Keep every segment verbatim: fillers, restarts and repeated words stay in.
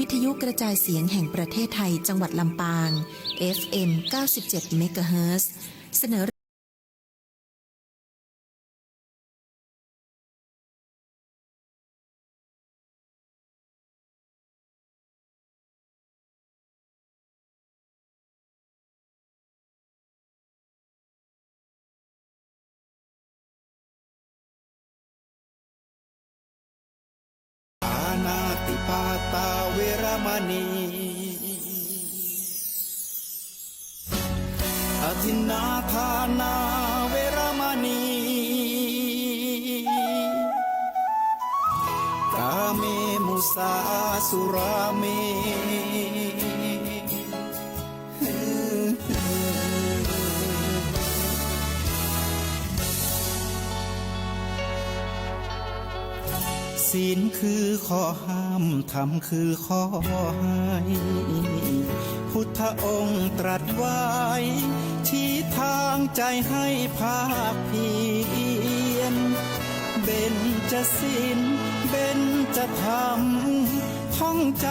วิทยุกระจายเสียงแห่งประเทศไทย จังหวัดลำปาง เอฟเอ็ม เก้าสิบเจ็ด เมกะเฮิรตซ์ เสนอ ปาณาติปาตา เวระมะณี อทินนาทานา เวระมะณี กาเม มุสา สุราเม ศีลคือข้อห้าม ธรรมคือข้อห้าย พุทธองค์ตรัสไว้ ชี้ทางใจให้ภาคเพียร เบญจศีล เบญจธรรม ท่องจ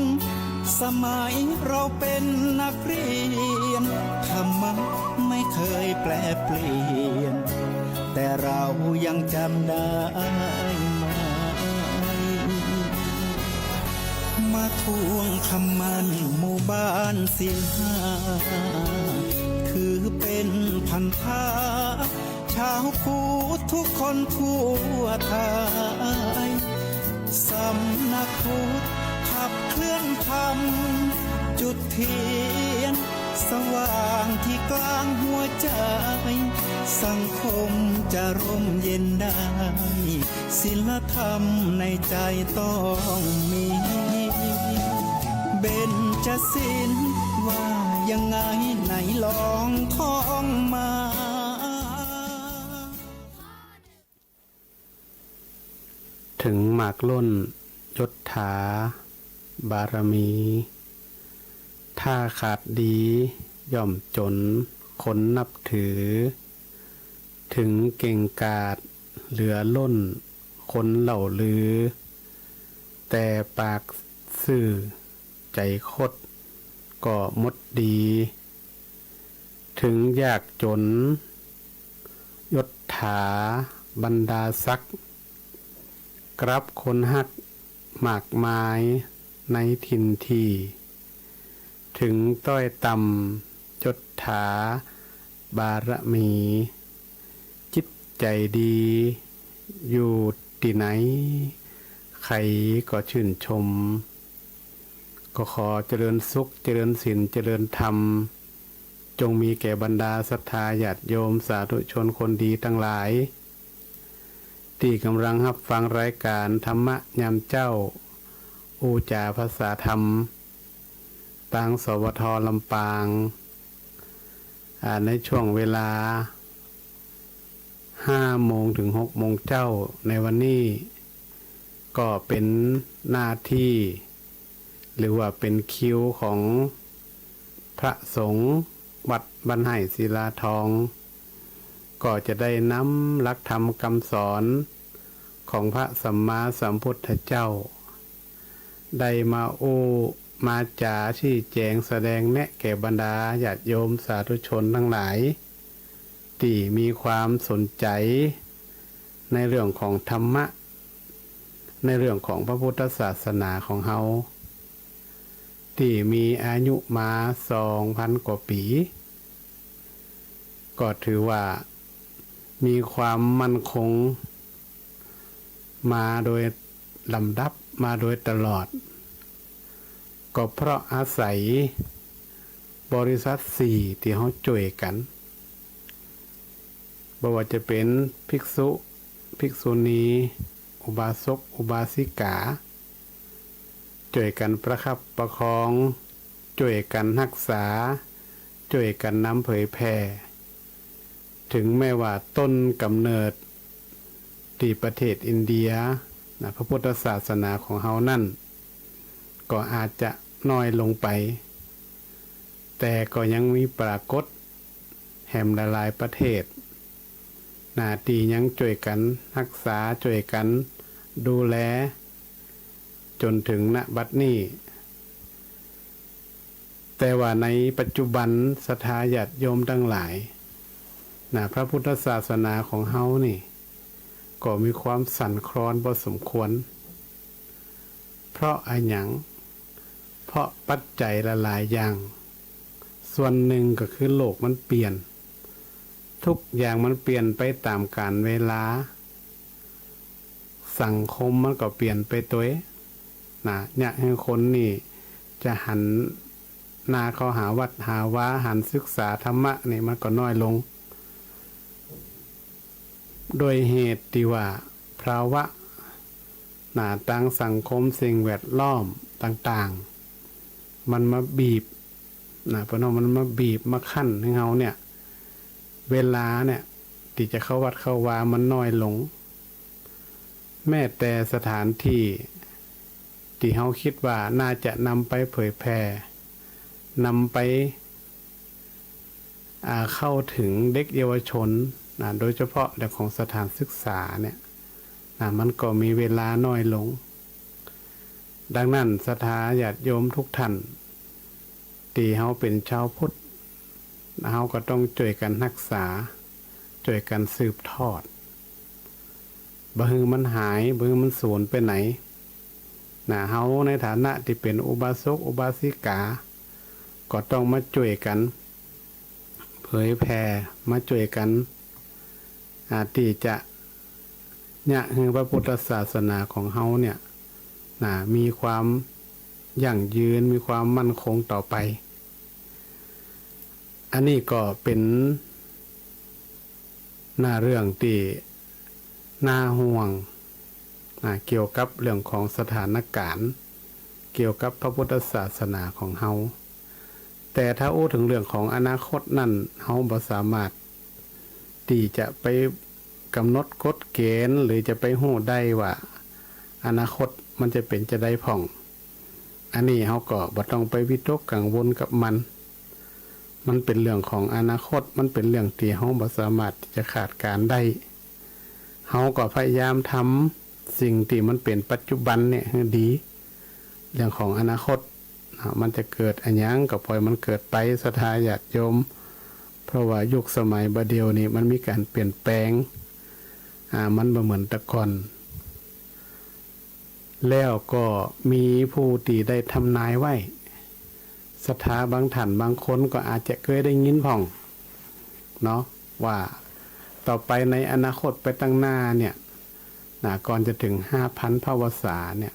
ำ สมัยเราเป็นนักเรียน ธรรมะไม่เคยแปรเปลี่ยน แต่เรายังจำได้ไหม มาทวงคำมั่นหมู่บ้านศีลห้า ถือเป็นพันธะ ชาวพุทธทุกคนทั่วไทย สำนักพุทธขับเคลื่อนธรรม จุดเทียนสว่างที่กลางหัวใจ สังคมจะร่มเย็นได้ ศีลธรรมในใจต้องมี เบญจศีลว่ายังไงไหนลองท่องมา ถึงหมากล้นยศถาบารมี ถ้าขาดดีย่อมจนคนนับถือ ถึงเก่งกาจเหลือล้นคนเล่าลือ แต่ปากซื่อใจคดก็หมดดี ถึงยากจนยศถาบรรดาศักดิ์ กลับคนฮักมากมายในถิ่นที่ ถึงต้อยต่ำยศถาบารมี จิตใจดีอยู่ตี้ไหน ใครก็ชื่นชม ก็ขอเจริญสุข เจริญศีล เจริญธรรม จงมีแก่บรรดาศรัทธาญาติโยมสาธุชนคนดีทั้งหลาย ตี้กำลังฮับฟังรายการธรรมะยามเจ๊า อู้จ๋าภาษาธรรม ตาง สวท ลำปาง อ่า ในช่วงเวลา ห้าโมงถึงหกโมงเจ๊าในวันนี้ ก็เป๋นหน้าตี้ หรือว่าเป๋นคิวของพระสงฆ์วัดบ้านไฮ่ศิลาทอง ก็จะได้นำหลักธรรมกำสอนของพระสัมมาสัมพุทธเจ้า ได้มาอู้มาจ๋าชี้แจ๋งแสดงแนะแก่บรรดาญาติโยมสาธุชนทั้งหลาย ตี้มีความสนใจ๋ในเรื่องของธรรมะ ในเรื่องของพระพุทธศาสนาของเฮา ตี้มีอายุมาสองพันกว่าปี๋ ก็ถือว่ามีความมั่นคงมาโดยลำดับ มาโดยตลอด ก็เพราะอาศัยบริษัทสี่ตี้เฮาจ้วยกั๋น บ่ว่าจะเป๋นภิกษุ ภิกษุณี อุบาสก อุบาสิกา จ้วยกั๋นประคับประคอง จ้วยกั๋นฮักษา จ้วยกั๋นนำเผยแผ่ ถึงแม้ว่าต้นกำเนิดตี้ประเทศอินเดียนะ พระพุทธศาสนาของเฮานั้น ก็อาจจะน้อยลงไป แต่ก็ยังมีปรากฏแหมหลายๆ ประเทศนะ ตี้ยังจ้วยกั๋นฮักษา จ้วยกั๋นดูแล จ๋นเถิง ณ บัดนี้ แต่ว่าในปัจจุบันศรัทธาญาติโยมตังหลาย นะ พระพุทธศาสนาของเฮานี่ ก็มีความสั่นคลอนพอสมควร เพราะอะหยัง เพราะปัจจัยหลายๆ อย่าง ส่วนหนึ่งก็คือโลกมันเปลี่ยน ทุกอย่างมันเปลี่ยนไปต๋ามกาลเวลา สังคมมันก็เปลี่ยนไปตวย นะ เยียะหื้อคนนี่จะหันหน้าเข้าหาวัดหาวา หันศึกษาธรรมะนี่มันก็น้อยลง โดยเหตุตี้ว่าภาวะ นะ ตางสังคมสิ่งแวดล้อมต่างๆ มันมาบีบ นะ เปิ้นว่ามันมาบีบมาคั้นหื้อเฮาเนี่ย เวลาเนี่ยตี้จะเข้าวัดเข้าวามันน้อยลง แม้แต่สถานตี้ ตี้เฮาคิดว่าน่าจะนำไปเผยแผ่ นำไป อ่า เข้าเถิงเด็กเยาวชน นะ โดยเฉพาะเรื่องของสถานศึกษาเนี่ย นะ มันก็มีเวลาน้อยลง ดังนั้นศรัทธาญาติโยมทุกท่าน ตี้เฮาเป๋นชาวพุทธ เฮาก็ต้องจ้วยกั๋นฮักษา จ้วยกั๋นสืบทอด บ่หื้อมันหาย บ่หื้อมันสูญไปไหน นะ เฮาในฐานะตี้เป๋นอุบาสกอุบาสิกา ก็ต้องมาจ้วยกั๋นเผยแผ่ มาจ้วยกั๋น อ่า ตี้จะเยียะหื้อพระพุทธศาสนาของเฮาเนี่ย นะ มีความยั่งยืน มีความมั่นคงต่อไป อันนี้ก็เป๋น นะ เรื่องตี้น่าห่วง นะ เกี่ยวกับเรื่องของสถานการณ์ เกี่ยวกับพระพุทธศาสนาของเฮา แต่ถ้าอู้เถิงเรื่องของอนาคตนั้น เฮาบ่สามารถตี้จะไปก๋ำหนดกฎเกณฑ์ หรือจะไปฮู้ได้ว่าอนาคตมันจะเป๋นจาใดพ่อง อันนี้เฮาก็บ่ต้องไปวิตกกังวลกับมัน มันเป๋นเรื่องของอนาคต มันเป๋นเรื่องตี้เฮาบ่สามารถตี้จะคาดการณ์ได้ เฮาก็พยายามทำสิ่งตี้มันเป๋นปัจจุบันเนี่ยหื้อดี เรื่องของอนาคต นะ มันจะเกิดอะหยังก็ปล่อยมันเกิดไป ศรัทธาญาติโยม เพราะว่ายุคสมัยบ่าเดี่ยวนี้มันมีก๋านเปลี่ยนแปลง อ่า มันบ่เหมือนแต่ก่อน แล้วก็มีผู้ตี้ได้ทำนายไว้ ศรัทธาบางท่านบางคนก็อาจจะเกยได้ยินพ่อง เนาะ ว่าต่อไปในอนาคตไปตังหน้าเนี่ย นะ ก่อนจะเถิงห้าพันพรรษาเนี่ย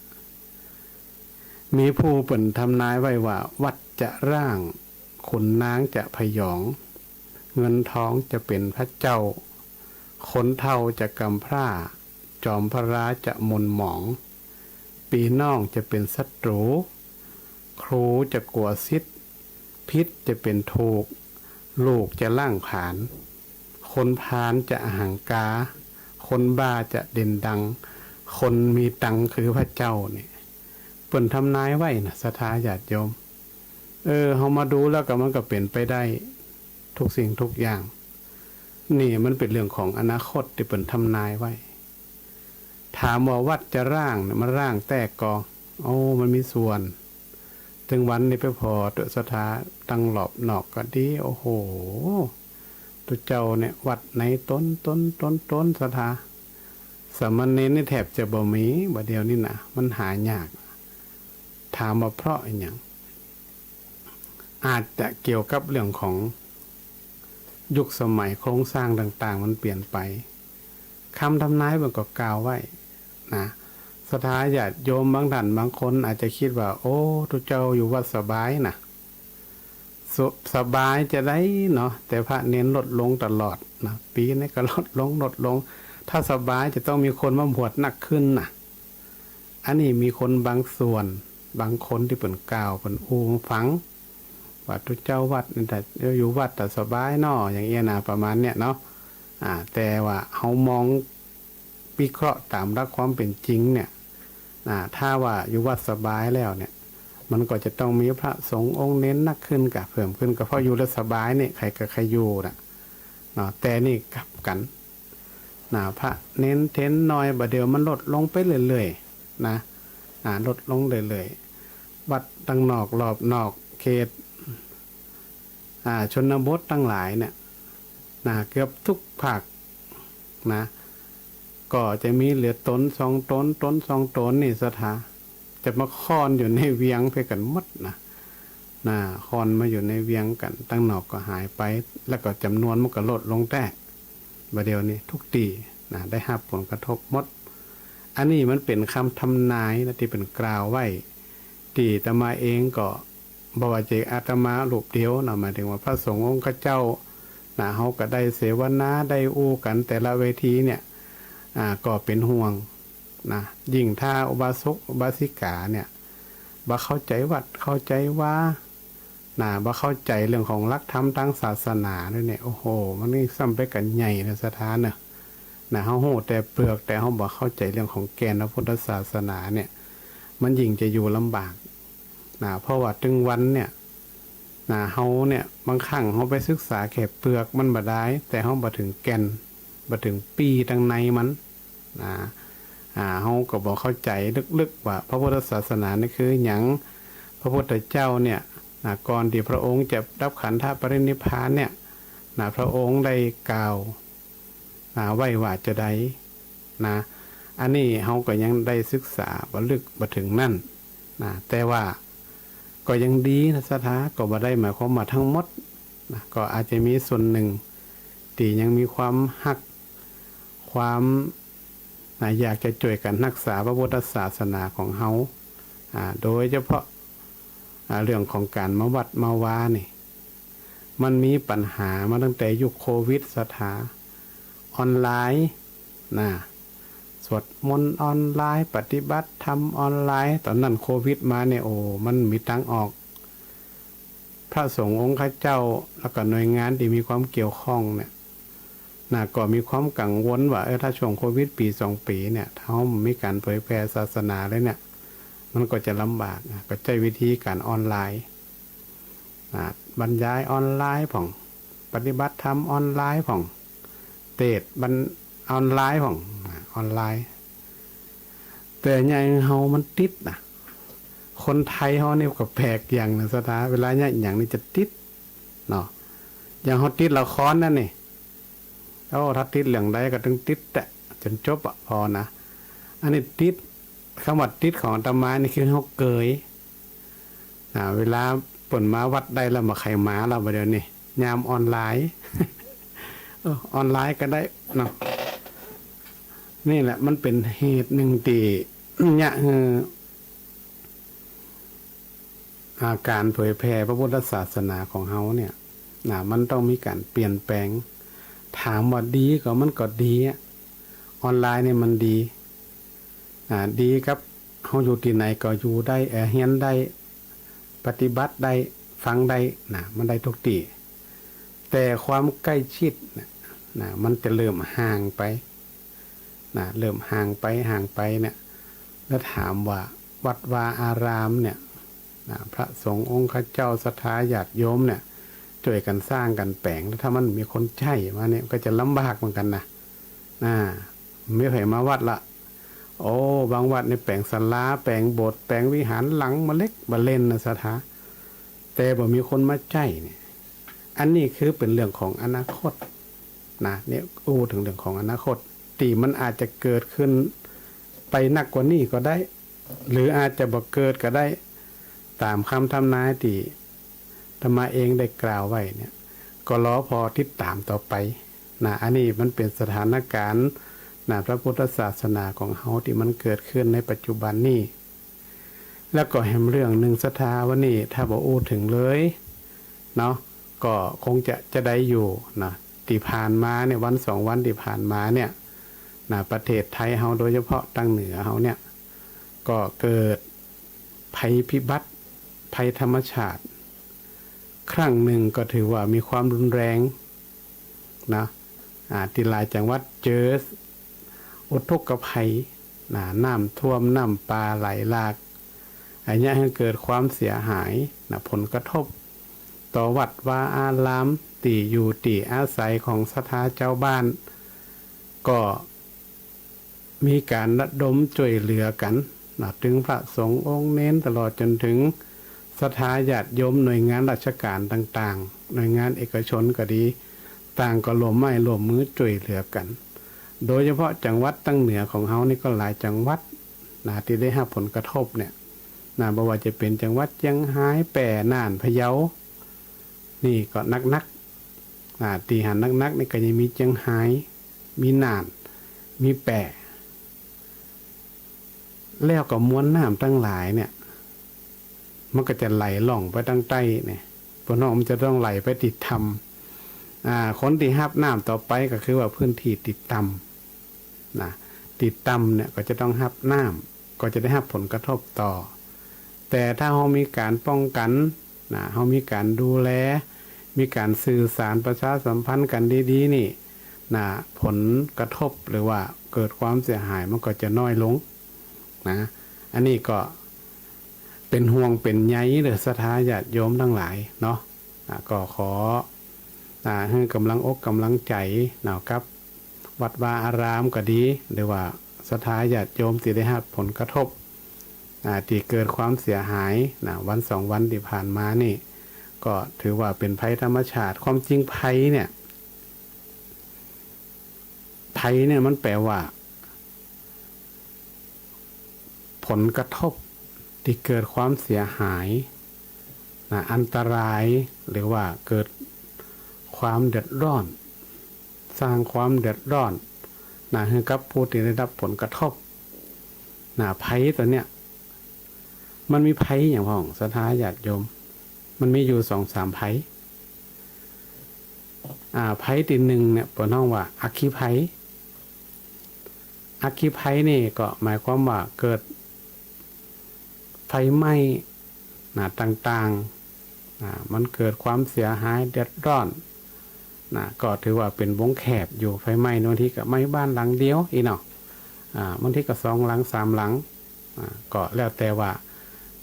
มีผู้เปิ้นทำนายไว้ว่า วัดจะร้าง ขุนนางจะผยอง เงินทองจะเป๋นพระเจ้า คนเฒ่าจะกำพร้า จอมพลาจะหม่นหมอง ปี้น้องจะเป๋นศัตรู ครูจะกั๋วศิษย์ ผิดจะเป๋นถูก ลูกจะล้างผลาญ คนพาลจะอหังการ คนบ้าจะเด่นดัง คนมีตังค์คือพระเจ้าเนี่ย เปิ้นทำนายไว้นะ ศรัทธาญาติโยม เออ เฮามาดูแล้วก็มันก็เป๋นไปได้ทุกสิ่งทุกอย่าง นี่มันเป๋นเรื่องของอนาคตตี้เปิ้นทำนายไว้ ถามว่าวัดจะร้างเนี่ย มันร้างแต๊ก่อ โอ้ มันมีส่วน ตึงวันนี้ไปผ่อเต๊อะ ศรัทธา ตังรอบนอกก็ดี โอ้โห ตุ๊เจ้าเนี่ย วัดไหนต๊นต๊นต๊นต๊น ศรัทธา สามเณรนี่แทบจะบ่มี บ่าเดี่ยวนี้นะ มันหายาก ถามว่าเพราะอะหยัง อาจจะเกี่ยวกับเรื่องของยุคสมัยโครงสร้างต่างๆ มันเปลี่ยนไป กำทำนายมันก็กล่าวไว้นะ ศรัทธาญาติโยมบางท่านบางคนอาจจะกึ๊ดว่า โอ้ ตุ๊เจ้าอยู่วัดสบายนะ ส- สบายจาใดเนาะ แต่พระเณรลดลงตลอดนะ ปี๋นี้ก็ลดลง ลดลง ถ้าสบายจะต้องมีคนมาบวชนักขึ้นนะ อันนี้มีคนบางส่วน บางคนตี้เปิ้นกล่าว เปิ้นอู้หื้อฟัง ว่าตุ๊เจ้าวัดนี่แต่ อยู่วัดแต่สบายเนาะ อย่างเอี้ยนะ ประมาณเนี้ยเนาะ อ่า แต่ว่าเฮามองวิเคราะห์ต๋ามหลักความเป๋นจริงเนี่ย อ่า ถ้าว่าอยู่วัดสบายแล้วเนี่ย มันก็จะต้องมีพระสงฆ์องค์เณรนักขึ้นก่ะ เพิ่มขึ้นก่ะ เพราะอยู่แล้วสบายนี่ ใผก็ใค่อยู่นะ เนาะ แต่นี่กลับกั๋น นะ พระเณรเณรน้อยบ่าเดี่ยวมันลดลงไปเรื่อยๆ นะ อ่า ลดลงเรื่อยๆ วัดตังนอกรอบนอกเขต อ่า ชนบทตังหลายเนี่ย นะ เกือบทุกภาคนะ ก็จะมีเหลือต๋นสองต๋น ต๋นสองต๋นนี่ศรัทธา จะมาค่อนอยู่ในเวียงเปื้อกั๋นหมดนะ นะ ค่อนมาอยู่ในเวียงกั๋น ตังนอกก็หายไป แล้วก็จ๋ำนวนมันก็ลดลงแต๊ บ่าเดี่ยวนี้ทุกตี้นะ ได้ฮับผลกระทบหมด อันนี้มันเป๋นกำทำนายนะ ตี้เปิ้นกล่าวไว้ ตี้อาตมาเองก็ บ่ว่าจะอาตมารูปเดียวนะ หมายถึงว่าพระสงฆ์องค์ข้าเจ้านะ เฮาก็ได้เสวนา ได้อู้กั๋นแต่ละเวทีเนี่ย อ่า ก็เป๋นห่วงนะ ยิ่งถ้าอุบาสกอุบาสิกาเนี่ย บ่เข้าใจ๋วัดเข้าใจ๋วา นะ บ่เข้าใจ๋เรื่องของหลักธรรมตางศาสนาด้วยเนี่ย โอ้โห มันยิ่งซ้ำไปกั๋นใหญ่นะศรัทธาเนาะ นะ เฮาฮู้แต่เปลือก แต่เฮาบ่เข้าใจ๋เรื่องของแก่นพระพุทธศาสนาเนี่ย มันยิ่งจะอยู่ลำบากนะ เพราะว่าตึงวันเนี่ยนะ เฮาเนี่ย บางครั้งเฮาไปศึกษาแค่เปลือกมันบ่ดาย แต่เฮาบ่เถิงแก่น บ่เถิงปี้ตังในมัน นะ อ่า เฮาก็บ่เข้าใจ๋ลึกๆ ว่าพระพุทธศาสนานี่คือหยัง พระพุทธเจ้าเนี่ย นะ ก่อนตี้พระองค์จะดับขันธปรินิพพานเนี่ย นะ พระองค์ได้กล่าว นะ ไว้ว่าจาใด นะ อันนี้เฮาก็ยังได้ศึกษาบ่ลึกบ่เถิงนั้น นะ แต่ว่าก็ยังดีนะศรัทธา ก็บ่ได้หมายความว่าทั้งหมด นะ ก็อาจจะมีส่วนนึ่งตี้ยังมีความฮัก ความ นะ อยากจะจ้วยกั๋นฮักษาพระพุทธศาสนาของเฮา อ่า โดยเฉพาะ อ่า เรื่องของก๋านมาวัดมาวานี่ มันมีปัญหามาตั้งแต่ยุคโควิดศรัทธา ออนไลน์ นะ สวดมนต์ออนไลน์ ปฏิบัติธรรมออนไลน์ ต๋อนนั้นโควิดมาเนี่ย โอ้ มันมีตางออก พระสงฆ์องค์ข้าเจ้า แล้วก็หน่วยงานตี้มีความเกี่ยวข้องเนี่ย นะ ก็มีความกังวลว่า เออ ถ้าช่วงโควิดปี๋สองปี๋เนี่ย ถ้าเฮาบ่มีก๋านเผยแผ่ศาสนาเลยเนี่ย มันก็จะลำบากนะ ก็ใจ๊วิธีก๋านออนไลน์ นะ บรรยายออนไลน์พ่อง ปฏิบัติธรรมออนไลน์พ่อง เตสน์บรร- ออนไลน์พ่อง นะ ออนไลน์ แต่เนี่ยเฮามันติดนะ คนไทยเฮานี่ก็แปลกอย่างนึ่งศรัทธา เวลาเนี่ยหยังนี่จะติดเนาะ อย่างเฮาติดละครนั่นนี่ โอ้ ถ้าติดเรื่องใดก็ตึงติดแต๊จ๋นจบอะ ผ่อนะ อันนี้ติด กำว่าติดของอาตมานี่คือเฮาเกย นะ เวลาเปิ้นมาวัดได้แล้วบ่ใค่มาแล้ว บ่าเดี่ยวนี้ ยามออนไลน์ เออ ออนไลน์ก็ได้เนาะ นี่แหละมันเป๋นเหตุนึ่งตี้ เนี่ย เออ อา ก๋านเผยแผ่พระพุทธศาสนาของเฮาเนี่ย นะ มันต้องมีก๋านเปลี่ยนแปลง ถามว่าดีก็ มันก็ดีอะ ออนไลน์เนี่ยมันดี อ่า ดีกับเฮาอยู่ตี้ไหนก็อยู่ได้ เอ่อ เฮียนได้ ปฏิบัติได้ ฟังได้ นะ มันได้ทุกตี้ แต่ความใกล้ชิดน่ะ นะ มันจะเริ่มห่างไป นะ เริ่มห่างไป ห่างไปเนี่ย แล้วถามว่าวัดวาอารามเนี่ย นะ พระสงฆ์องค์ข้าเจ้า ศรัทธาญาติโยมเนี่ย จ้วยกั๋นสร้างกั๋นแป๋ง แล้วถ้ามันบ่มีคนใจ๊มาเนี่ย ก็จะลำบากเหมือนกั๋นนะ นะ บ่มีใผมาวัดละ โอ้ บางวัดนี่แป๋งศาลา แป๋งโบสถ์ แป๋งวิหารหลังบ่าเล็กบ่าเล่นนะศรัทธา แต่บ่มีคนมาใจ๊เนี่ย อันนี้คือเป๋นเรื่องของอนาคตนะ เนี่ยอู้เถิงเรื่องของอนาคต ตี้มันอาจจะเกิดขึ้นไปนักกว่านี้ก็ได้ หรืออาจจะบ่เกิดก็ได้ ต๋ามกำทำนายตี้อาตมาเองได้กล่าวไว้เนี่ย ก็รอผ่อติดต๋ามต่อไปนะ อันนี้มันเป๋นสถานก๋ารณ์นะ พระพุทธศาสนาของเฮาตี้มันเกิดขึ้นในปัจจุบันนี้ แล้วก็แหมเรื่องนึ่งศรัทธา วันนี้ถ้าบ่อู้เถิงเลยเนาะ ก็คงจะ จะได้อยู่นะ ตี้ผ่านมาเนี่ย วันสองวันตี้ผ่านมาเนี่ยนะ ประเทศไทยเฮา โดยเฉพาะตางเหนือเฮาเนี่ย ก็เกิดภัยพิบัติ ภัยธรรมชาติ ครั้งนึ่งก็ถือว่ามีความรุนแรงนะ อ่า ตี้หลายจังหวัดเจออุทกภัยนะ น้ำท่วม น้ำป่าไหลหลาก อันเยียะหื้อเกิดความเสียหายนะ ผลกระทบต่อวัดวาอาราม ตี้อยู่ตี้อาศัยของศรัทธาจาวบ้าน ก็ มีก๋านระดมจ้วยเหลือกั๋น นะ ตึงพระสงฆ์องค์เณร ตลอดจ๋นเถิงศรัทธาญาติโยมหน่วยงานราชก๋านต่างๆ หน่วยงานเอกชนก็ดี ต่างก็ร่วมไม้ร่วมมือจ้วยเหลือกั๋น โดยเฉพาะจังหวัดตางเหนือของเฮานี่ก็หลายจังหวัดนะ ตี้ได้ฮับผลกระทบเนี่ยนะ บ่ว่าจะเป๋นจังหวัดเจียงฮาย แป้ น่าน พะเยา นี่ก็หนักๆ นะ ตี้หันหนักๆ นี่ก็ยังมีเจียงฮาย มีน่าน มีแป้ แล้วก็มวลน้ำตังหลายเนี่ย มันก็จะไหลล่องไปตางใต้เนี่ย เปิ้นฮ้องมันจะต้องไหลไปตี้ต่ำ อ่า คนตี้ฮับน้ำต่อไปก็คือว่าพื้นตี้ตี้ต่ำนะ ตี้ต่ำเนี่ยก็จะต้องฮับน้ำ ก็จะได้ฮับผลกระทบต่อ แต่ถ้าเฮามีก๋านป้องกั๋นนะ เฮามีก๋านดูแล มีก๋านสื่อสารประชาสัมพันธ์กั๋นดีๆ นี่นะ ผลกระทบหรือว่าเกิดความเสียหายมันก็จะน้อยลงนะ อันนี้ก็เป๋นห่วงเป๋นใยเด้อศรัทธาญาติโยมตังหลายเนาะ อ่า ก็ขอ อ่า หื้อก๋ำลังอกก๋ำลังใจ๋เนาะ กับวัดวาอารามก็ดี หรือว่าศรัทธาญาติโยมตี้ได้ฮับผลกระทบ อ่า ตี้เกิดความเสียหายนะ วันสองวันตี้ผ่านมานี่ ก็ถือว่าเป๋นภัยธรรมชาติ ความจริงภัยเนี่ย ภัยเนี่ยมันแปลว่า ผลกระทบตี้เกิดความเสียหายนะ อันตราย หรือว่าเกิดความเดือดร้อน สร้างความเดือดร้อนนะ หื้อกับผู้ตี้ได้ฮับผลกระทบนะ ภัยตั๋วเนี้ย มันมีภัยหยังพ่องศรัทธาญาติโยม มันมีอยู่สองสามภัย อ่า ภัยตี้นึ่งเนี่ย เปิ้นฮ้องว่าอัคคีภัย อัคคีภัยนี่ก็หมายความว่าเกิดไฟไหม้นะ ต่างๆ อ่า มันเกิดความเสียหายเดือดร้อนนะ ก็ถือว่าเป๋นวงแคบอยู่ ไฟไหม้บางทีก็ไหม้บ้านหลังเดียวอี้เนาะ อ่า บางทีก็สองหลังสามหลัง อ่า ก็แล้วแต่ว่า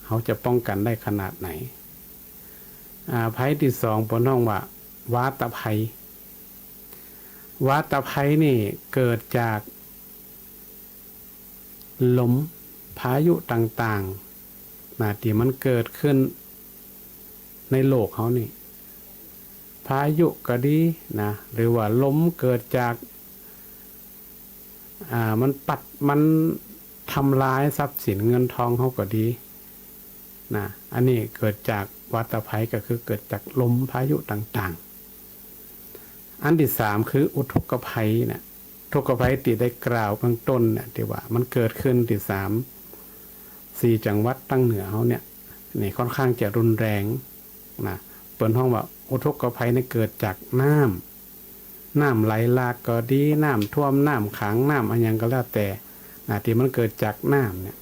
เฮาจะป้องกั๋นได้ขนาดไหน อ่า ภัยตี้สองเปิ้นฮ้องว่าวาตภัย วาตภัยนี่เกิดจากลม พายุต่างๆ นะ ตี้มันเกิดขึ้นในโลกเฮานี่ พายุก็ดีนะ หรือว่าลมเกิดจาก อ่า มันปัด มันทำลายทรัพย์สินเงินทองเฮาก็ดีนะ อันนี้เกิดจากวาตภัย ก็คือเกิดจากลมพายุต่างๆ อันตี้สามคืออุทกภัยเนี่ย อุทกภัยตี้ได้กล่าวเบื้องต้นเนี่ย ตี้ว่ามันเกิดขึ้นตี้สามสี่จังหวัดตางเหนือเฮาเนี่ย นี่ค่อนข้างจะรุนแรงนะ เปิ้นฮ้องว่าอุทกภัยเนี่ยเกิดจากน้ำ น้ำไหลหลากก็ดี น้ำท่วม น้ำขัง น้ำอะหยังก็แล้วแต่นะ ตี้มันเกิดจากน้ำเนี่ย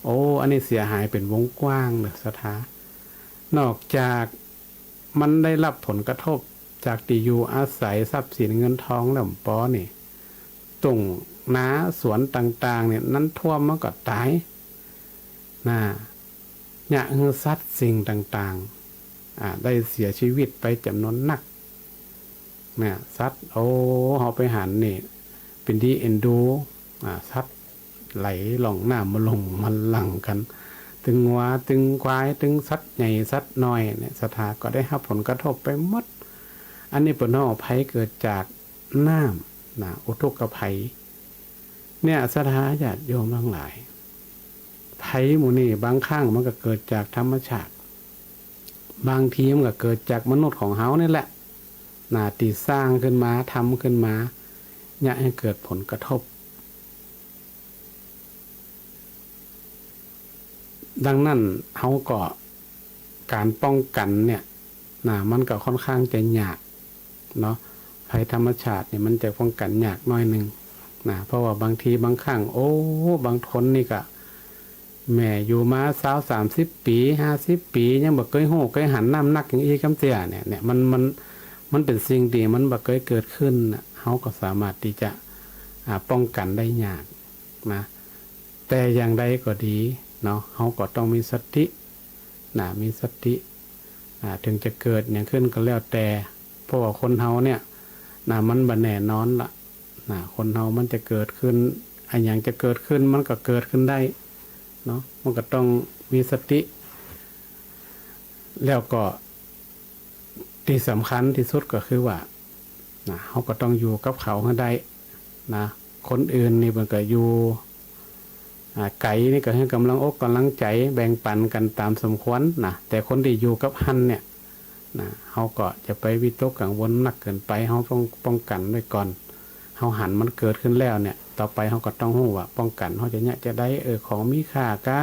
โอ้ อันนี้เสียหายเป๋นวงกว้างเด้อศรัทธา นอกจากมันได้ฮับผลกระทบจากตี้อยู่อาศัย ทรัพย์สินเงินทองแล้วบ่ปอนี่ ตุ่งนาสวนต่างๆ เนี่ย น้ำท่วมมันก็ต๋ายนะ เยียะหื้อสัตว์สิ่งต่างๆ อ่า ได้เสียชีวิตไปจ๋ำนวนนัก เนี่ย สัตว์ โอ้ เฮาไปหันนี่ เป๋นตี้เอ็นดู อ่า สัตว์ไหลล่องน้ำมาลงมาหลั่งกั๋น ตึงงัว ตึงควาย ตึงสัตว์ใหญ่สัตว์น้อยเนี่ย ศรัทธาก็ได้ฮับผลกระทบไปหมด อันนี้เปิ้นฮ้องว่าภัยเกิดจากน้ำนะ อุทกภัย เนี่ย ศรัทธาญาติโยมตังหลาย ภัยหมู่นี้บางครั้งมันก็เกิดจากธรรมชาติ บางทีมันก็เกิดจากมนุษย์ของเฮานี่แหละนะ ตี้สร้างขึ้นมา ทำขึ้นมา เยียะหื้อเกิดผลกระทบ ดังนั้นเฮาก็ ก๋านป้องกั๋นเนี่ยนะ มันก็ค่อนข้างจะยากเนาะ ภัยธรรมชาตินี่มันจะป้องกั๋นยากหน้อยนึ่งนะ เพราะว่าบางทีบางครั้ง โอ้ บางคนนี่ก็ แหม อยู่มาซาวสามสิบปี๋ ห้าสิบปี๋ ยังบ่เกยฮู้เกยหันน้ำหนักหยังอี้กำเตื้อเนี่ย เนี่ย มัน มัน มันเป๋นสิ่งตี้มันบ่เกยเกิดขึ้นน่ะ เฮาก็สามารถตี้จะ อ่า ป้องกั๋นได้ยากนะ แต่อย่างใดก็ดีเนาะ เฮาก็ต้องมีสตินะ มีสติ อ่า เถิงจะเกิดหยังขึ้นก็แล้วแต่ เพราะว่าคนเฮาเนี่ยนะ มันบ่แน่นอนละนะ คนเฮามันจะเกิดขึ้น อะหยังจะเกิดขึ้น มันก็เกิดขึ้นได้ เนาะ มันก็ต้องมีสติ แล้วก็ตี้สำคัญตี้สุดก็คือว่า นะ เฮาก็ต้องอยู่กับเขาหื้อได้ นะ คนอื่นนี่เปิ้นก็อยู่ อ่า ไก๋นี่ก็หื้อก๋ำลังอกก๋ำลังใจ๋ แบ่งปั๋นกั๋นต๋ามสมควรนะ แต่คนตี้อยู่กับหั้นเนี่ย นะ เฮาก็จะไปวิตกกังวลนักเกินไป เฮาต้องป้องกั๋นไว้ก่อน เฮาหันมันเกิดขึ้นแล้วเนี่ย ต่อไปเฮาก็ต้องฮู้ว่าป้องกั๋น เฮาจะเยียะจะได้ เออ ของมีค่าก้า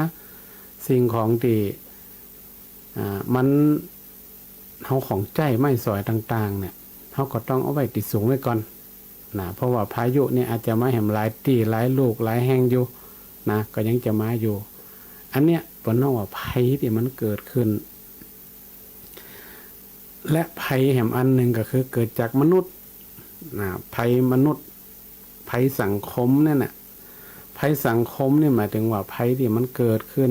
สิ่งของตี้ อ่า มัน เฮาของใจ๊ไม้สอยต่างๆ เนี่ย เฮาก็ต้องเอาไว้ตี้สูงไว้ก่อน นะ เพราะว่าพายุเนี่ยอาจจะมาแหมหลายตี้หลายลูกหลายแห่งอยู่ นะ ก็ยังจะมาอยู่ อันเนี้ยเปิ้นฮ้องว่าภัยตี้มันเกิดขึ้น และภัยแหมอันนึ่งก็คือเกิดจากมนุษย์ นะ ภัยมนุษย์ ภัยสังคมเนี่ยนะ ภัยสังคมเนี่ยหมายถึงว่าภัยตี้มันเกิดขึ้น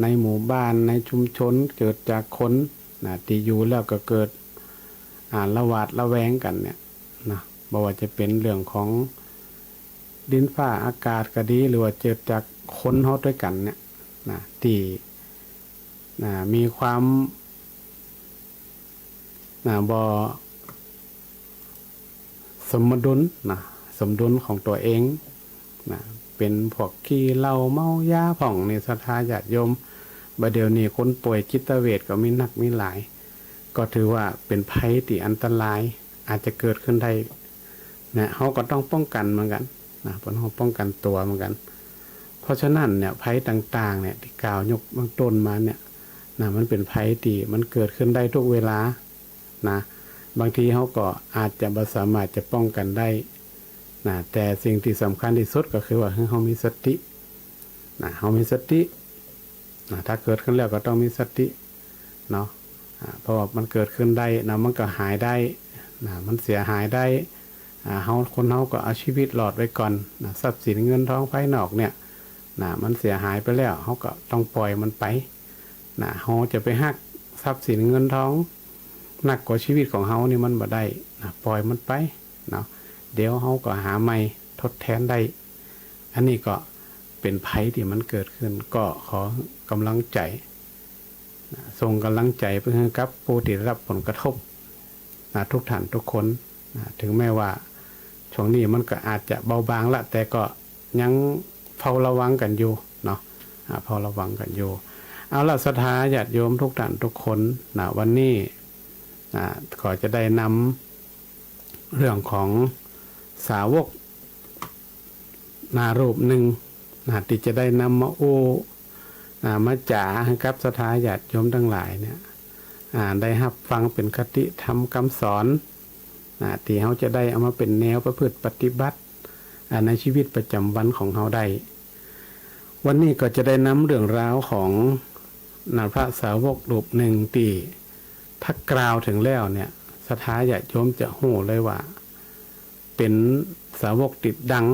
ในหมู่บ้าน ในชุมชน เกิดจากคน นะ ตี้อยู่แล้วก็เกิด อ่า ระหวาดระแวงกั๋นเนี่ย นะ บ่ว่าจะเป๋นเรื่องของดินฟ้าอากาศก็ดี หรือว่าเกิดจากคนเฮาตวยกั๋นเนี่ย นะ ตี้ นะ มีความ นะ บ่สมดุลนะ สมดุลของตั๋วเองนะ เป๋นพวกขี้เหล้าเมายาพ่องนี่ ศรัทธาญาติโยม บ่าเดี่ยวนี้คนป่วยจิตเวชก็มีนักมีหลาย ก็ถือว่าเป๋นภัยตี้อันตราย อาจจะเกิดขึ้นได้นะ เฮาก็ต้องป้องกั๋นเหมือนกั๋นนะ เปิ้นฮ้องป้องกั๋นตั๋วเหมือนกั๋น เพราะฉะนั้นเนี่ย ภัยต่างๆ เนี่ย ตี้กล่าวยกเบื้องต้นมาเนี่ย นะ มันเป๋นภัยตี้มันเกิดขึ้นได้ทุกเวลา นะ บางทีเฮาก็อาจจะบ่สามารถจะป้องกั๋นได้ นะ แต่สิ่งตี้สำคัญตี้สุดก็คือว่าหื้อเฮามีสติ นะ เฮามีสติ นะ ถ้าเกิดขึ้นแล้วก็ต้องมีสติ เนาะ อ่า เพราะว่ามันเกิดขึ้นได้นะ มันก็หายได้ นะ มันเสียหายได้ อ่า เฮา คนเฮาก็เอาชีวิตรอดไว้ก่อน นะ ทรัพย์สินเงินทองภายนอกเนี่ย นะ มันเสียหายไปแล้ว เฮาก็ต้องปล่อยมันไป นะ เฮาจะไปฮักทรัพย์สินเงินทองนักกว่าชีวิตของเฮานี่มันบ่ได้ นะ ปล่อยมันไป เนาะ เดี๋ยวเฮาก็หาใหม่ทดแทนได้ อันนี้ก็เป๋นภัยตี้มันเกิดขึ้น ก็ขอก๋ำลังใจ๋ นะ ส่งก๋ำลังใจ๋ไปหื้อกับผู้ตี้ได้ฮับผลกระทบ นะ ทุกท่านทุกคน นะ ถึงแม้ว่าช่วงนี้มันก็อาจจะเบาบางละ แต่ก็ยังเฝ้าระวังกั๋นอยู่เนาะ อ่า เฝ้าระวังกั๋นอยู่ เอาละ ศรัทธาญาติโยมทุกท่านทุกคน นะ วันนี้ นะ ก็จะได้นำเรื่องของสาวก นะ รูปนึ่ง นะ ตี้จะได้นำมาอู้ นะ มาจ๋าหื้อกับศรัทธาญาติโยมตังหลายเนี่ย อ่า ได้ฮับฟังเป๋นคติธรรมกำสอน นะ ตี้เฮาจะได้เอามาเป๋นแนวประพฤติปฏิบัติ อ่า ในชีวิตประจ๋ำวันของเฮาได้ วันนี้ก็จะได้นำเรื่องราวของ นะ พระสาวกรูปนึ่งตี้ถ้ากล่าวเถิงแล้วเนี่ย ศรัทธาญาติโยมจะฮู้เลยว่า เป๋นสาวกตี้ดัง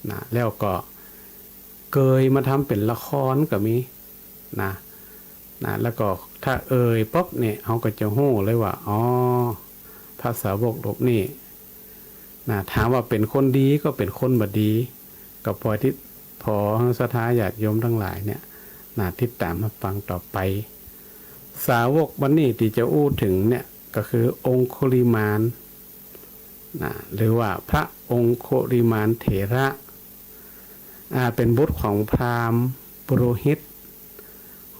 นะ แล้วก็เกยมาทำเป๋นละครก็มี นะ นะ แล้วก็ถ้าเอ่ยปุ๊บเนี่ย เฮาก็จะฮู้เลยว่า อ๋อ พระสาวกรูปนี้ นะ ถามว่าเป๋นคนดีก็เป๋นคนบ่ดี ก็ปล่อยตี้ ขอหื้อศรัทธาญาติโยมตังหลายเนี่ย นะ ติดต๋ามฮับฟังต่อไป สาวกวันนี้ตี้จะอู้เถิงเนี่ย ก็คือองคุลิมาน นะ หรือว่าพระองคุลิมานเถระ อ่า เป๋นบุตรของพราหมณ์ปุโรหิต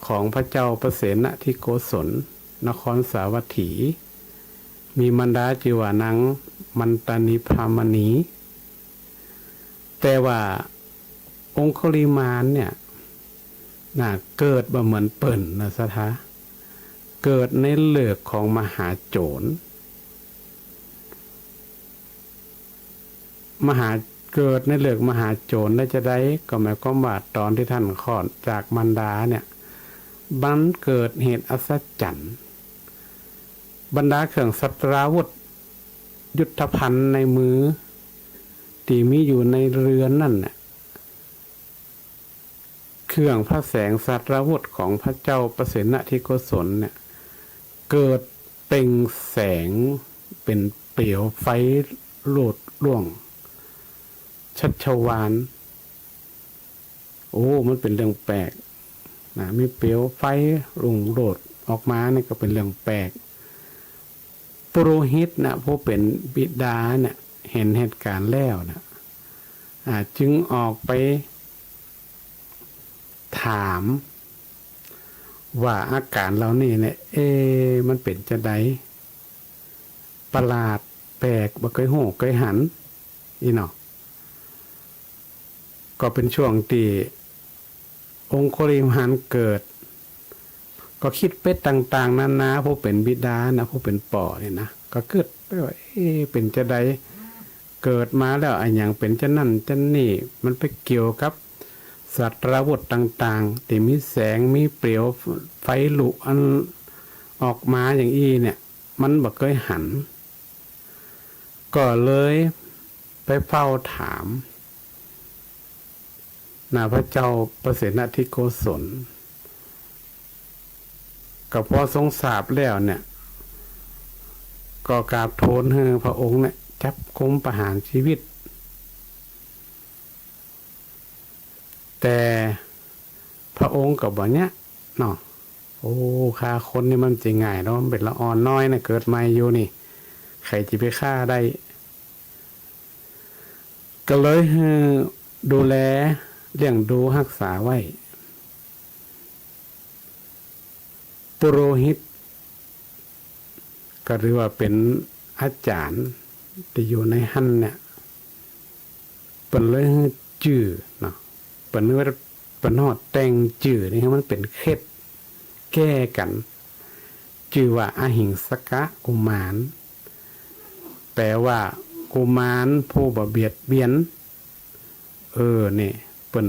ของพระเจ้าปเสนทิโกศล นครสาวัตถี มีมารดาจื้อว่านางมันตานีพรามณี แต่ว่าองคุลิมานเนี่ย นะ เกิดบ่เหมือนเปิ้นนะ ศรัทธา เกิดในฤกษ์ของมหาโจร มหา เกิดในฤกษ์มหาโจรได้จาใด ก็หมายความว่าต๋อนตี้ต้านคลอดจากมารดาเนี่ย มันเกิดเหตุอัศจรรย์ บรรดาเครื่องสัตราวุธ ยุทโธภัณฑ์ในมือ ตี้มีอยู่ในเฮือนนั่นน่ะ เครื่องพระแสงสัตราวุธของพระเจ้าปเสนทิโกศลเนี่ย เกิดเปล่งแสงเป๋นเปลวไฟโลดล่วง ชัชวาล โอ้ มันเป๋นเรื่องแปลกนะ มีเปลวไฟรุ่งโรจน์ออกมานี่ก็เป๋นเรื่องแปลก ปุโรหิตนะ ผู้เป๋นบิดาเนี่ย หันเหตุก๋ารณ์แล้วนะ อ่า จึงออกไปถามว่าอาก๋ารเหล่านี้เนี่ย เอ๊ะ มันเป๋นจาใด ประหลาดแปลก บ่เกยฮู้เกยหัน อี้เนาะ ก็เป๋นช่วงตี้องคุลิมานเกิด ก็กึ๊ดไปต่างๆ นานา ผู้เป๋นบิดานะ ผู้เป๋นป้อเนี่ยนะ ก็กึ๊ดไปว่า เอ๊ะ เป๋นจาใด เกิดมาแล้วอะหยังเป๋นจานั้นจานี้ มันไปเกี่ยวกับศาสตราวุธต่างๆ ตี้มีแสง มีเปลวไฟลุกอันออกมาอย่างอี้เนี่ย มันบ่เกยหัน ก็เลยไปเฝ้าถาม นะพระเจ้าประเสนทิโกศล ก็พอทรงทราบแล้วเนี่ย ก็กราบทูลหื้อพระองค์เนี่ย จับกุมประหารชีวิต แต่พระองค์ก็บ่เยียะเนาะ โอ้ ฆ่าคนนี่มันจะง่ายเนาะ มันเป๋นละอ่อนน้อยนะ เกิดใหม่อยู่นี่ ใผจะไปฆ่าได้ ก็เลยหื้อดูแล เลี้ยงดูฮักษาไว้ ปุโรหิต ก็ถือว่าเป๋นอาจ๋ารย์ตี้อยู่ในหั้นเนี่ย เปิ้นเลยหื้อจื้อเนาะ เปิ้นว่า เปิ้นฮอดแต่งจื้อนี่หื้อมันเป๋นเคล็ดแก้กั๋น จื้อว่าอหิงสกะกุมาร แปลว่ากุมารผู้บ่เบียดเบียน เออ นี่ เปิ้น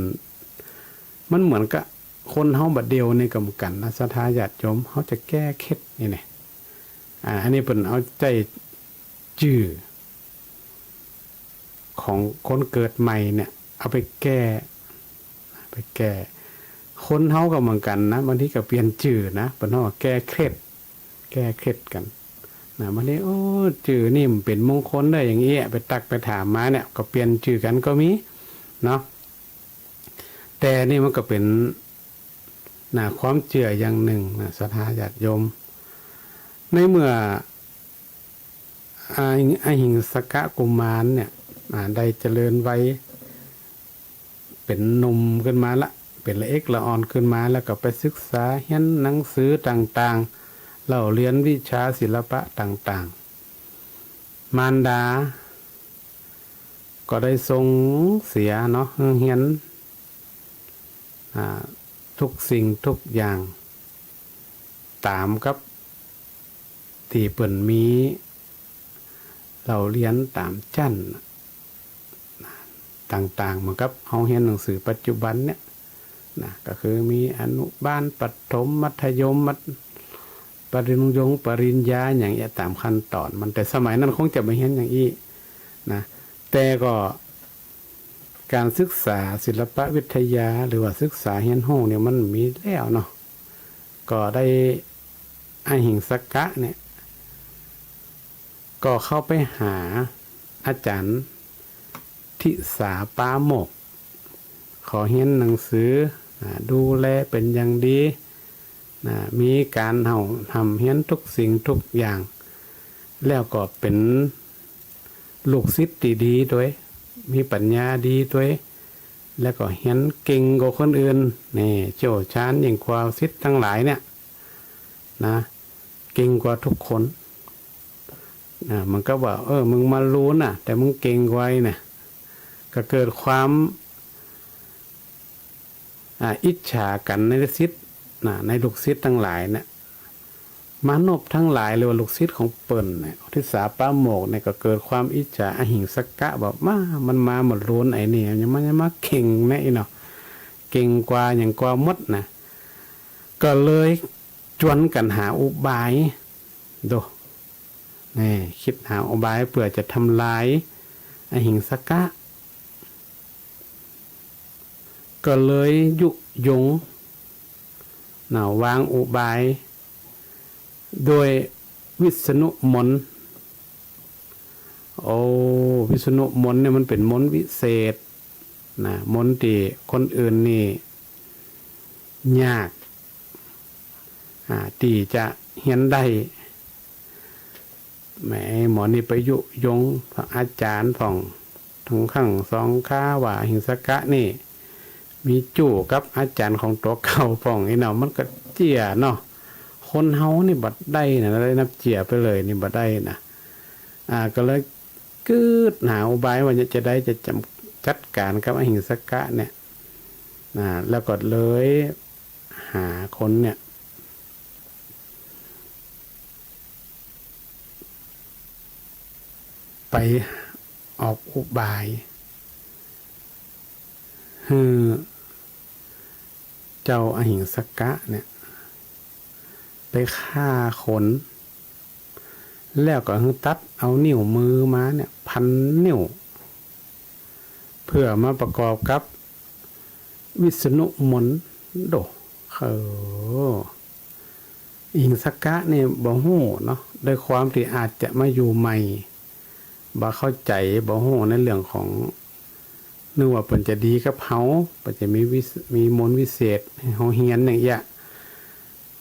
มันเหมือนกับคนเฮาบ่าเดี่ยวนี่ก็เหมือนกั๋นนะ ศรัทธาญาติโยม เฮาจะแก้เคล็ดนี่แหละ อ่า อันนี้เปิ้นเอาใจ๊จื้อของคนเกิดใหม่เนี่ย เอาไปแก้ ไปแก้ คนเฮาก็เหมือนกั๋นนะ บางทีก็เปลี่ยนจื้อนะ เปิ้นฮ้องว่าแก้เคล็ด แก้เคล็ดกั๋นนะ บางที โอ้ จื้อนี่มันเป๋นมงคลได้อย่างอี้ ไปตักไปถามมาเนี่ย ก็เปลี่ยนจื้อกั๋นก็มีเนาะ แต่นี่มันก็เป๋น นะ ความเจื้ออย่างนึ่งนะ ศรัทธาญาติโยม ในเมื่อ อหิง อหิงสกะกุมารเนี่ย อ่า ได้เจริญวัย เป๋นหนุ่มขึ้นมาละ เป๋นละเอกละอ่อนขึ้นมา แล้วก็ไปศึกษาเฮียนหนังสือต่างๆ เล่าเรียนวิชาศิลปะต่างๆ มารดา ก็ได้ส่งเสียเนาะ หื้อเฮียน อ่า ทุกสิ่งทุกอย่าง ต๋ามกับตี้เปิ้นมีเล่าเรียนต๋ามจั้นต่างๆ เหมือนกับเฮาเฮียนหนังสือปัจจุบันเนี่ยนะ ก็คือมีอนุบาล ประถม มัธยม มัธ- ปริญญง ปริญญา อย่างเอี้ย ต๋ามขั้นต๋อนมัน แต่สมัยนั้นคงจะบ่เฮียนอย่างอี้นะ แต่ก็ก๋านศึกษาศิลปวิทยา หรือว่าศึกษาเฮียนฮู้เนี่ยมันมีแล้วเนาะ ก็ได้อหิงสกะเนี่ย ก็เข้าไปหาอาจ๋ารย์ทิสาปาโมกข์ ขอเฮียนหนังสือ อ่า ดูแลเป๋นอย่างดี นะ มีก๋านเห่าห่ำเฮียนทุกสิ่งทุกอย่าง แล้วก็เป๋นลูกศิษย์ตี้ดีตวย มีปัญญาดีตวย แล้วก็เฮียนเก่งกว่าคนอื่น นี่ เชี่ยวชาญยิ่งกว่าศิษย์ตังหลายเนี่ย นะ เก่งกว่าทุกคน นะ มันก็ว่า เออ มึงมาลูนน่ะ แต่มึงเก่งกว่าไอ้เนี่ย ก็เกิดความ อ่า อิจฉากั๋นในศิษย์ นะ ในลูกศิษย์ตังหลายเนี่ย มานพตังหลาย หรือว่าลูกศิษย์ของเปิ้นเนี่ย ทิสาปาโมกข์เนี่ย ก็เกิดความอิจฉาอหิงสกะ บอก มา มันมาบ่ลูนไอ้นี่ ยังมา ยังมาเก่งแน่อี้เนาะ เก่งกว่าหยังกว่าหมดนะ ก็เลยจวนกั๋นหาอุบาย โด นี่ กึ๊ดหาอุบายเปื้อจะทำลายอหิงสกะ ก็เลยยุยง นะ วางอุบาย โดยวิษณุมนต์ โอ้ วิษณุมนต์เนี่ยมันเป๋นมนต์วิเศษ นะ มนต์ตี้คนอื่นนี่ยาก อ่า ตี้จะเฮียนได้ แหม หมอนี่ไปยุยงอาจ๋ารย์พ่อง ตึงครั้งสองคราว่าอหิงสกะนี่ มีจู๊กับอาจ๋ารย์ของตั๋วเก่าพ่อง อี้เนาะ มันก็เจียเนาะ คนเฮานี่บ่ได้นะ ได้นับเจียไปเลยนี่บ่ได้นะ อ่า ก็เลยกึ๊ดหาอุบายว่าจะใดจะจ๋ำ จัดก๋านกับอหิงสกะเนี่ย นะ แล้วก็เลยหาคนเนี่ย ไปออกอุบาย หื้อเจ้าอหิงสกะเนี่ย ไปฆ่าคน แล้วก็หื้อตัดเอานิ้วมือมาเนี่ย พันนิ้ว เพื่อมาประกอบกับวิษณุมนต์ โด เออ อหิงสกะนี่บ่ฮู้เนาะ ด้วยความตี้อาจจะมาอยู่ใหม่ บ่เข้าใจ๋ บ่ฮู้ในเรื่องของ นึกว่าเปิ้นจะดีกับเฮา เปิ้นจะมีวิส- มีมนต์วิเศษหื้อเฮาเฮียนอย่างเอี้ย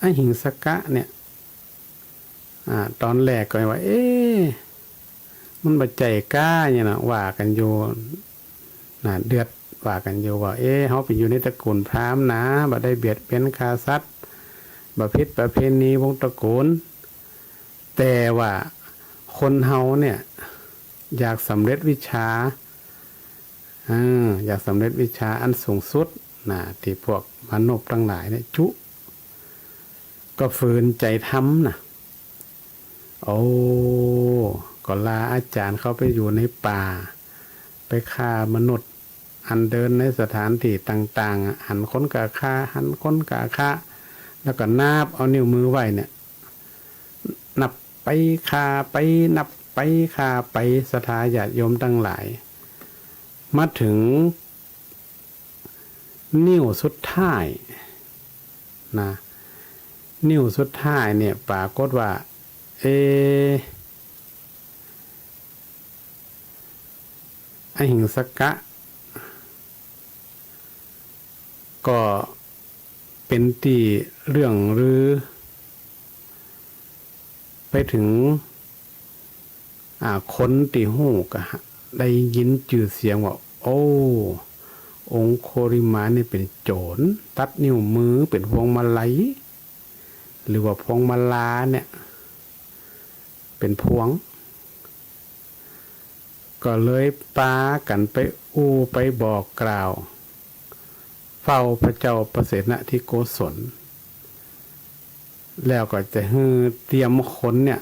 อหิงสกะเนี่ย อ่า ต๋อนแรกก็ว่า เอ๊ะ มันบ่ใจ้ก้าเนี่ยนะ ว่ากั๋นอยู่ นะ เดือด ว่ากั๋นอยู่ว่า เอ๊ะ เฮาเป๋นอยู่ในตระกู๋ลพราหมณ์นะ บ่ได้เบียดเบียนฆ่าสัตว์ บ่ผิดประเพณีวงศ์ตระกู๋ล แต่ว่าคนเฮาเนี่ย อยากสำเร็จวิชา เออ อยากสำเร็จวิชาอันสูงสุดนะ ตี้พวกมนุษย์ตังหลายเนี่ย จุ ก็ฝืนใจ๋ทำนะ โอ้ ก็ลาอาจ๋ารย์เข้าไปอยู่ในป่า ไปฆ่ามนุษย์ อันเดินในสถานตี้ต่างๆ อะ หันคนก็ฆ่า หันคนก็ฆ่า แล้วก็นับเอานิ้วมือไว้เนี่ย นับไปฆ่าไป นับไปฆ่าไป ศรัทธาญาติโยมตังหลาย มาเถิง นิ้วสุดท้ายนะ นิ้วสุดท้ายเนี่ย ปรากฏว่า เอ๊ะ อหิงสกะ ก็เป๋นตี้เลื่องลือ ไปเถิง อ่า คนตี้ฮู้ก็ได้ยินจื้อเสียงว่า โอ้ องคุลิมานนี่เป๋นโจ๋ร ตัดนิ้วมือเป๋นพวงมาลัย หรือว่าพวงมาลาเนี่ย เป๋นพวง ก็เลยปากั๋นไปอู้ไปบอกกล่าว เฝ้าพระเจ้าปเสนทิโกศล แล้วก็จะหื้อเตรียมคนเนี่ย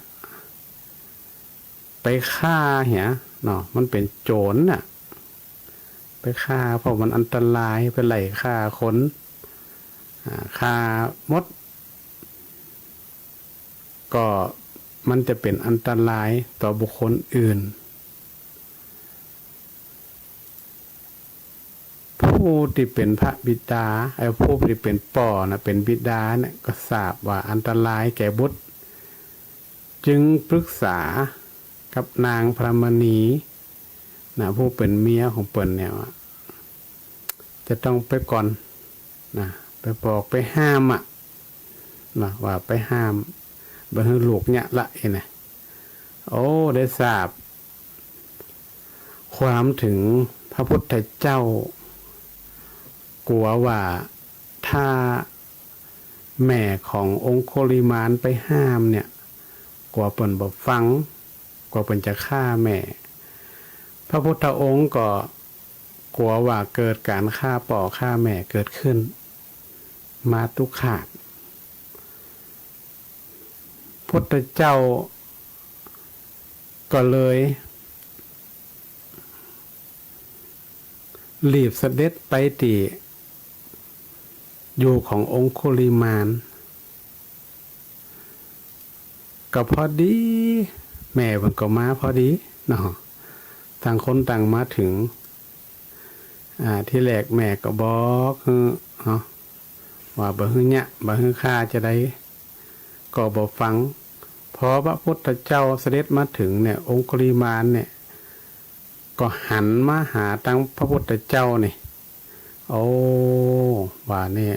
ไปฆ่าเหียเนาะ มันเป๋นโจ๋รน่ะ ไปฆ่า เพราะมันอันตราย ไปไล่ฆ่าคน อ่า ฆ่าหมด ก็มันจะเป๋นอันตรายต่อบุคคลอื่น ผู้ตี้เป๋นพระบิดา เอ่อ ผู้ตี้เป๋นป้อน่ะ เป๋นบิดาเนี่ย ก็ทราบว่าอันตรายแก่บุตร จึงปรึกษากับนางพรหมณีน่ะ ผู้เป๋นเมียของเปิ้นเนี่ยว่า จะต้องไปก่อนน่ะ ไปบอกไปห้ามอะน่ะ ว่าไปห้าม บ่หื้อลูกเยียะละ อี้นะ โอ้ ได้ทราบความเถิงพระพุทธเจ้า กั๋วว่าถ้าแม่ขององคุลิมานไปห้ามเนี่ย กั๋วเปิ้นบ่ฟัง กั๋วเปิ้นจะฆ่าแม่ พระพุทธองค์ก็กั๋วว่าเกิดก๋านฆ่าป้อฆ่าแม่เกิดขึ้น มาตุฆาต พุทธเจ้าก็เลยรีบเสด็จไปตี้อยู่ขององคุลิมาน ก็พอดีแม่เปิ้นก็มาพอดีเนาะ ต่างคนต่างมาเถิง อ่า ทีแรกแม่ก็บอกหื้อเนาะ ว่าบ่หื้อเยียะ บ่หื้อฆ่าจะใด ก็บ่ฟัง พอพระพุทธเจ้าเสด็จมาเถิงเนี่ย องคุลิมานเนี่ย ก็หันมาหาตังพระพุทธเจ้านี่ โอ้ ว่าเนี่ย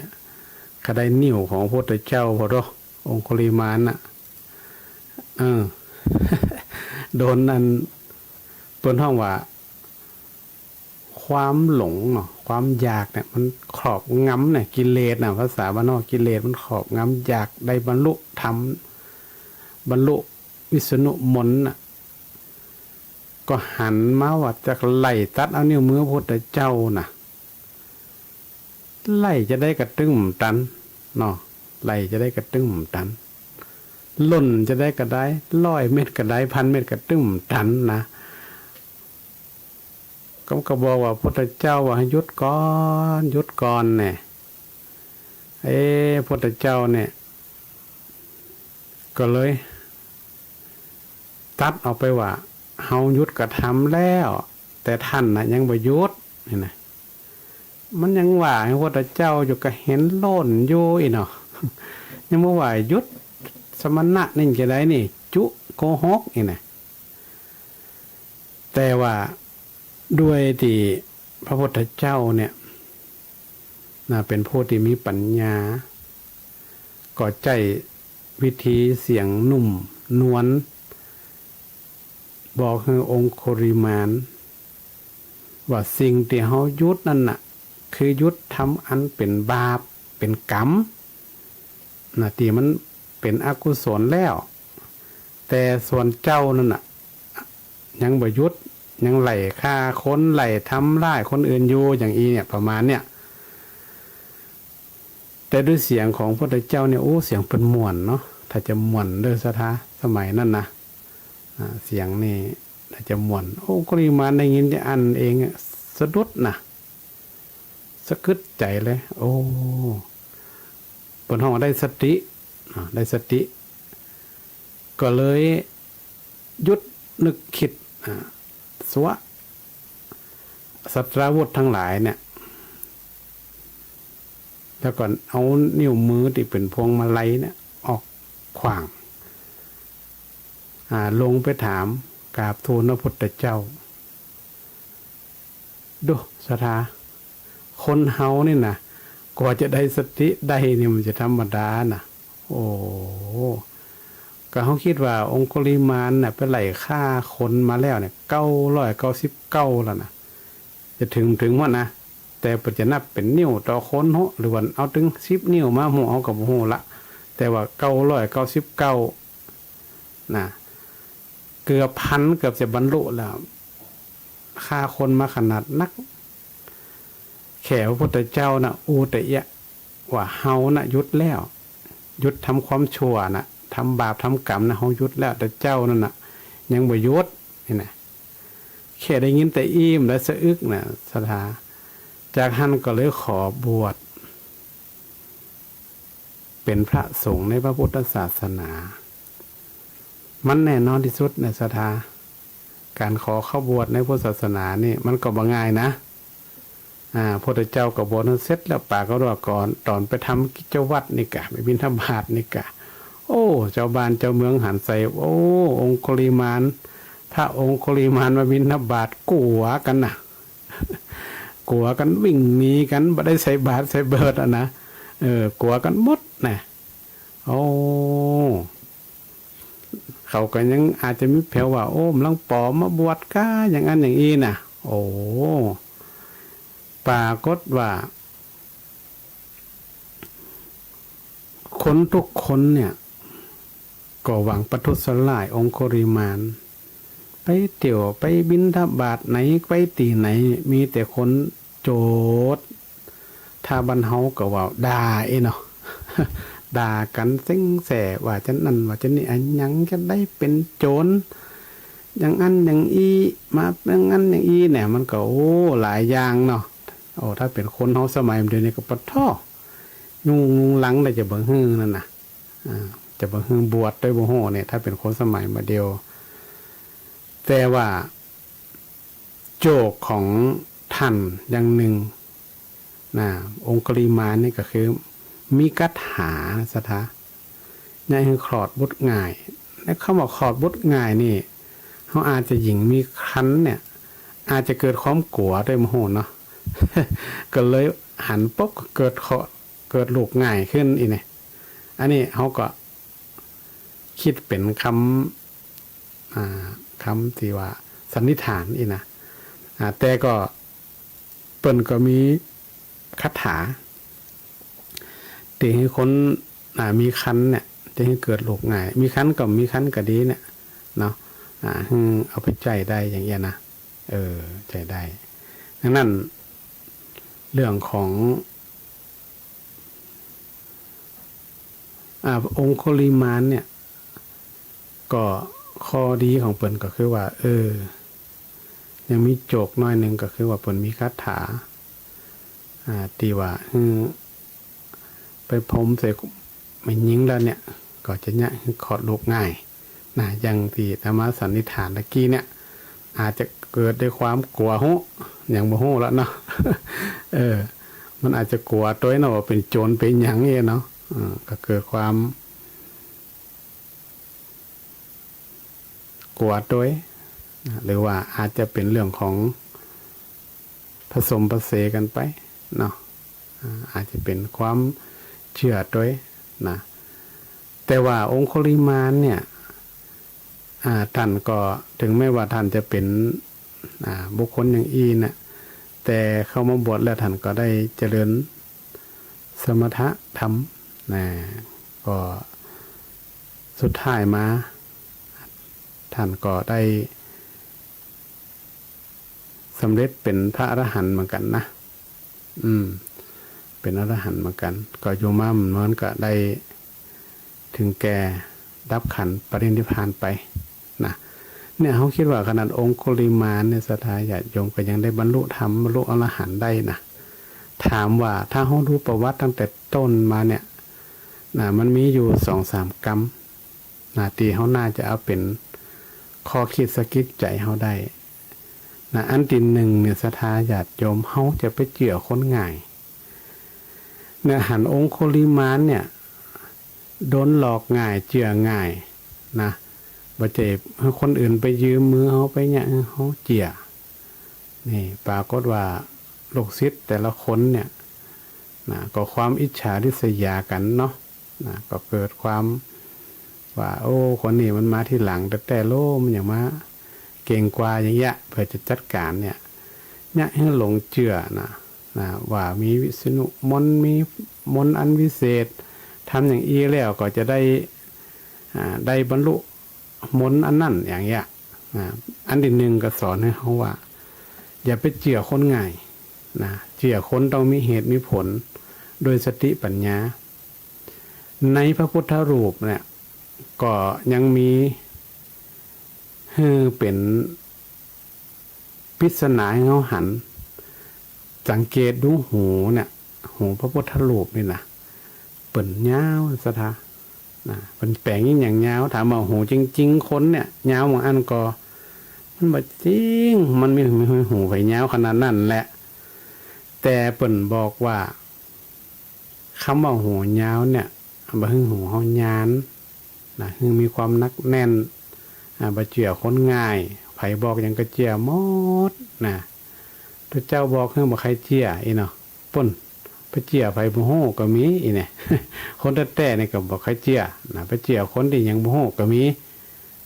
ข้าได้นิ้วของพระพุทธเจ้าพอดอ องคุลิมานน่ะ เออ โดนอัน เปิ้นฮ้องว่า ความหลงเนาะ ความอยากเนี่ย มันครอบงำเนี่ย กิเลสน่ะ ภาษาบ้านนอก กิเลสมันครอบงำ อยากได้บรรลุธรรม บรรลุวิษณุมนต์น่ะ ก็หันมาว่าจะไล่ตัดเอานิ้วมือพระพุทธเจ้าน่ะ ไล่จะได้กระตึ้งตันเนาะ ไล่จะได้กระตึ้งตัน ล่นจะได้ก็ได้ ร้อยเม็ดก็ได้ พันเม็ดก็ตึ้งตันนะ ก็ ก็บอกว่าพุทธเจ้าว่าให้หยุดก่อน หยุดก่อนเนี่ย เอ๊ะ พุทธเจ้าเนี่ย ก็เลย ตัดออกไปว่า เฮาหยุดกระทำแล้ว แต่ท่านน่ะยังบ่หยุด นี่นะ มันยังว่าให้พระพุทธเจ้าอยู่ ก็เห็นล่นอยู่อี้เนาะ ยังบ่ว่าหยุด สมณะนี่จะได้นี่ จุโกหกอี้นะ แต่ว่าด้วยตี้พระพุทธเจ้าเนี่ยนะ เป็นผู้ตี้มีปัญญา ก็ใจ๊วิธีเสียงนุ่มนวล บอกหื้อองคุลิมาน ว่าสิ่งตี้เฮาหยุดนั่นน่ะ คือหยุดทำอันเป๋นบาป เป๋นกรรม น่ะ ตี้มันเป๋นอกุศลแล้ว แต่ส่วนเจ้านั่นน่ะ ยังบ่หยุด ยังไล่ฆ่าคน ไล่ทำร้ายคนอื่นอยู่ อย่างอี้เนี่ย ประมาณเนี่ย แต่ด้วยเสียงของพระพุทธเจ้าเนี่ย โอ้ เสียงเปิ้นม่วนเนาะ ถ้าจะม่วนเด้อศรัทธา สมัยนั้นนะ อ่า เสียงนี่ถ้าจะม่วน องคุลิมานได้ยินจะอั้นเองอะ สะดุดนะ สะกึดใจ๋เลย โอ้ เปิ้นฮ้องว่าได้สติ อ่า ได้สติ ก็เลยหยุดนึกคิด อ่า สวะ สัตราวุธทั้งหลายเนี่ย แล้วก็เอานิ้วมือตี้เป๋นพวงมาลัยเนี่ย ออกขว้าง อ่า ลงไปถาม กราบทูลพระพุทธเจ้า ดู ศรัทธา คนเฮานี่นะ กว่าจะได้สติได้นี่มันจะธรรมดานะ โอ้ ก็เฮาคิดว่าองคุลิมานน่ะ ไปไล่ฆ่าคนมาแล้วเนี่ย เก้าร้อยเก้าสิบเก้าแล้วนะ จะเถิง เถิงบ่นะ แต่เปิ้นจะนับเป๋นนิ้วต่อคนเหาะ หรือว่าเอาเถิงสิบนิ้วมา เฮาก็บ่ฮู้ละ แต่ว่าเก้าร้อยเก้าสิบเก้า นะ เกือบพัน เกือบจะบรรลุแล้ว ฆ่าคนมาขนาดนัก แค่พระพุทธเจ้าน่ะ อู้แต่เอี้ยะ ว่าเฮาน่ะหยุดแล้ว หยุดทำความชั่วน่ะ ทำบาปทำกรรมน่ะ เฮาหยุดแล้ว แต่เจ้านั่นน่ะ ยังบ่หยุด นี่นะ แค่ได้ยินแต่อี้มและสะอึกน่ะ ศรัทธา จากหั้นก็เลยขอบวช เป๋นพระสงฆ์ในพระพุทธศาสนา มันแน่นอนตี้สุดในศรัทธา ก๋านขอเข้าบวชในพุทธศาสนานี่มันก็บ่ง่ายนะ อ่า พระพุทธเจ้าก็บวชเสร็จแล้ว ป๋ากฏว่าก่อน ต๋อนไปทำกิจวัตรนี่กะ ไปบิณฑบาตนี่กะ โอ้ จาวบ้านจาวเมืองหันใส่ โอ้ องคุลิมาน พระองคุลิมานมาบิณฑบาต กั๋วกั๋นนะ กั๋วกั๋นวิ่งหนีกั๋น บ่ได้ใส่บาตรใส่เบิดอะนะ เออ กั๋วกั๋นหมดนะ โอ้ เขาก็ยังอาจจะมีแผวว่า โอ้ มันลังปอมาบวชก้า อย่างอั้นอย่างอี้นะ โอ้ ป๋ากฏว่า คนทุกคนเนี่ย ก็หวังประทุษร้ายองคุลิมาน ไปเตียวไปบิณฑบาตไหน ไปตี้ไหน มีแต่คนโจทย์ ถ้าบ้านเฮาก็ว่าด่าเอ้เนาะ ด่ากั๋นเซ็งแส่ ว่าจะนั้นว่าจะนี้ อะหยังจะได้เป๋นโจร อย่างอั้นอย่างอี้ มาอย่างอั้นอย่างอี้เนี่ย มันก็ โอ้ หลายอย่างเนาะ โอ้ ถ้าเป๋นคนเฮาสมัยเดี๋ยวนี้ก็ปะท้อ ยุงลุงลังได้จะบ่หื้อนั่นน่ะ อ่า จะบ่หื้อบวชได้บ่ฮู้เนี่ย ถ้าเป๋นคนสมัยบ่าเดี่ยว แต่ว่าโจทย์ของท่านอย่างนึ่งนะ องคุลิมานนี่ก็คือมีคาถานะศรัทธา เยียะหื้อคลอดบุตรง่าย ในกำว่าคลอดบุตรง่ายนี่ เฮาอาจจะหญิงมีครรภ์เนี่ย อาจจะเกิดความกั๋วด้วยบ่ฮู้เนาะ ก็เลยหันปุ๊บก็เกิดเคราะห์ เกิดลูกง่ายขึ้นอี้เนี่ย อันนี้เฮาก็ กึ๊ดเป๋นกำ อ่า กำตี้ว่าสันนิษฐานอี้นะ อ่า แต่ก็เปิ้นก็มีคาถา ตี้หื้อคน อ่า มีครรภ์เนี่ย ตี้หื้อเกิดลูกง่าย มีครรภ์ก็ มีครรภ์ก็ดีเนี่ย เนาะ อ่า หื้อเอาไปใจ๊ได้อย่างเอี้ยนะ เออ ใจ๊ได้ ดังนั้น เรื่องของ อ่า องคุลิมานเนี่ย ก็ข้อดีของเปิ้นก็คือว่า เออ ยังมีโจกหน้อยนึ่งก็คือว่าเปิ้นมีคาถา อ่า ตี้ว่า หื้อ ไปพรมใส่แม่ญิงแล้วเนี่ย ก็จะเยียะหื้อคลอดลูกง่าย นะ อย่างตี้อาตมาสันนิษฐานตะกี้เนี่ย อาจจะเกิดด้วยความกั๋วฮู้ ยังบ่ฮู้แล้วเนาะ เออ มันอาจจะกั๋วตวยเนาะ ว่าเป๋นโจรเป๋นหยังอี้เนาะ เออ ก็เกิดความ กั๋วตวย นะ หรือว่าอาจจะเป๋นเรื่องของผสมผสานกั๋นไปเนาะ อ่า อาจจะเป๋นความเจื้อตวยนะ แต่ว่าองคุลิมานเนี่ย อ่า ต้านก็ เถิงแม้ว่าต้านจะเป๋น อ่า บุคคลอย่างอี้นะ แต่เข้ามาบวชแล้วต้านก็ได้เจริญสมถะธรรมนะ ก็สุดท้ายมา ต้านก็ได้สำเร็จเป๋นพระอรหันต์เหมือนกั๋นนะ อืม เป๋นอรหันต์เหมือนกั๋น ก็อยู่มาบ่นานก็ได้เถิงแก่ดับขันธ์ปรินิพพานไปนะ เนี่ย เฮากึ๊ดว่าขนาดองคุลิมานเนี่ย ศรัทธาญาติโยมก็ยังได้บรรลุธรรม บรรลุอรหันต์ได้นะ ถามว่าถ้าเฮาดูประวัติตั้งแต่ต้นมาเนี่ย นะ มันมีอยู่สองสามกำ นะ ตี้เฮาน่าจะเอาเป๋นข้อกึ๊ดสะกิดใจ๋เฮาได้ นะ อันตี้นึ่งเนี่ย ศรัทธาญาติโยม เฮาจะไปเจื้อคนง่าย เนี่ย หันองคุลิมานเนี่ย โดนหลอกง่าย เจื้อง่าย นะ บ่ใจ้หื้อคนอื่นไปยืมมือเฮา ไปเยียะหื้อเฮาเจื้อ นี่ ปรากฏว่าลูกศิษย์แต่ละคนเนี่ย นะ ก็ความอิจฉาริษยากั๋นเนาะ นะ ก็เกิดความว่า โอ้ คนนี้มันมาทีหลังแต๊ๆ โล มันยังมาเก่งกว่าอย่างเยียะ เปื้อจะจัดก๋านเนี่ย เยียะหื้อหลงเจื้อนะ นะ ว่ามีวิษณุมนต์ มีมนต์อันวิเศษ ทำอย่างอี้แล้วก็จะได้ อ่า ได้บรรลุมนต์อันนั้นอย่างเยียะ อ่า อันตี้นึ่งก็สอนหื้อเฮาว่า อย่าไปเจื้อคนง่าย นะ เจื้อคนต้องมีเหตุมีผล โดยสติปัญญา ในพระพุทธรูปเนี่ย ก็ยังมีหื้อเป๋นปริศนาหื้อเฮาหัน สังเกตดูหูเนี่ย หูพระพุทธรูปนี่นะ เปิ้นยาว ศรัทธา นะ เปิ้นแป๋งอะหยังยาว ถามว่าหูจริงๆ คนเนี่ย ยาวบ่ อันก็ มันบ่จริง มันมี มีหูใผยาวขนาดนั้นแหละ แต่เปิ้นบอกว่า กำว่าหูยาวเนี่ย บ่หื้อหูเฮาย้าน นะ หื้อมีความหนักแน่น อ่า บ่เจื้อคนง่าย ใผบอกหยังก็เจื้อหมด นะ ตุ๊เจ้าบอกหื้อบ่ใค่เจื้ออี้เนาะ ปุ้น ไปเจื้อใผบ่ฮู้ก็มีอี้เนี่ย คนแต๊ๆ นี่ก็บ่ใค่เจื้อ นะ ไปเจื้อคนตี้ยังบ่ฮู้ก็มี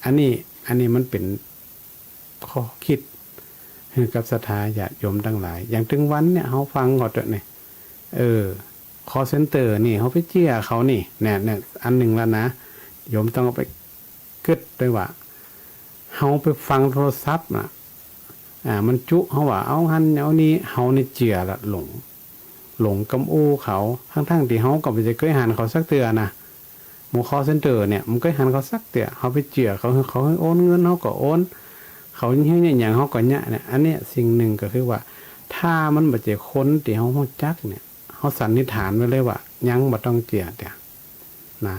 อันนี้ อันนี้มันเป๋น ข้อกึ๊ดหื้อกับศรัทธาญาติโยมตังหลาย อย่างตึงวันเนี่ย เฮาฟังก็เต๊อะเนี่ย เออ คอลเซ็นเตอร์นี่ เฮาไปเจื้อเขานี่ เนี่ย เนี่ย อันนึ่งแล้วนะ โยมต้องเอาไปกึ๊ดตวยว่า เฮาไปฟังโทรศัพท์น่ะ อ่า มันจุเฮาว่า เอาหั้นเอานี่ เฮานี่เจื้อละ หลง หลงกำอู้เขา ตึงๆ ตี้เฮาก็บ่ใจ้เกยหันเขาสักเตื้อนะ หมู่คอลเซ็นเตอร์เนี่ย บ่เกยหันเขาสักเตื้อ เฮาไปเจื้อเขา เขาหื้อโอนเงิน เฮาก็โอน เขาหื้อเยียะหยัง เฮาก็เยียะเนี่ย อันเนี้ยสิ่งนึ่งก็คือว่า ถ้ามันบ่ใจ้คนตี้เฮาฮู้จักเนี่ย เฮาสันนิษฐานไว้เลยว่า ยังบ่ต้องเจื้อเตื้อ นะ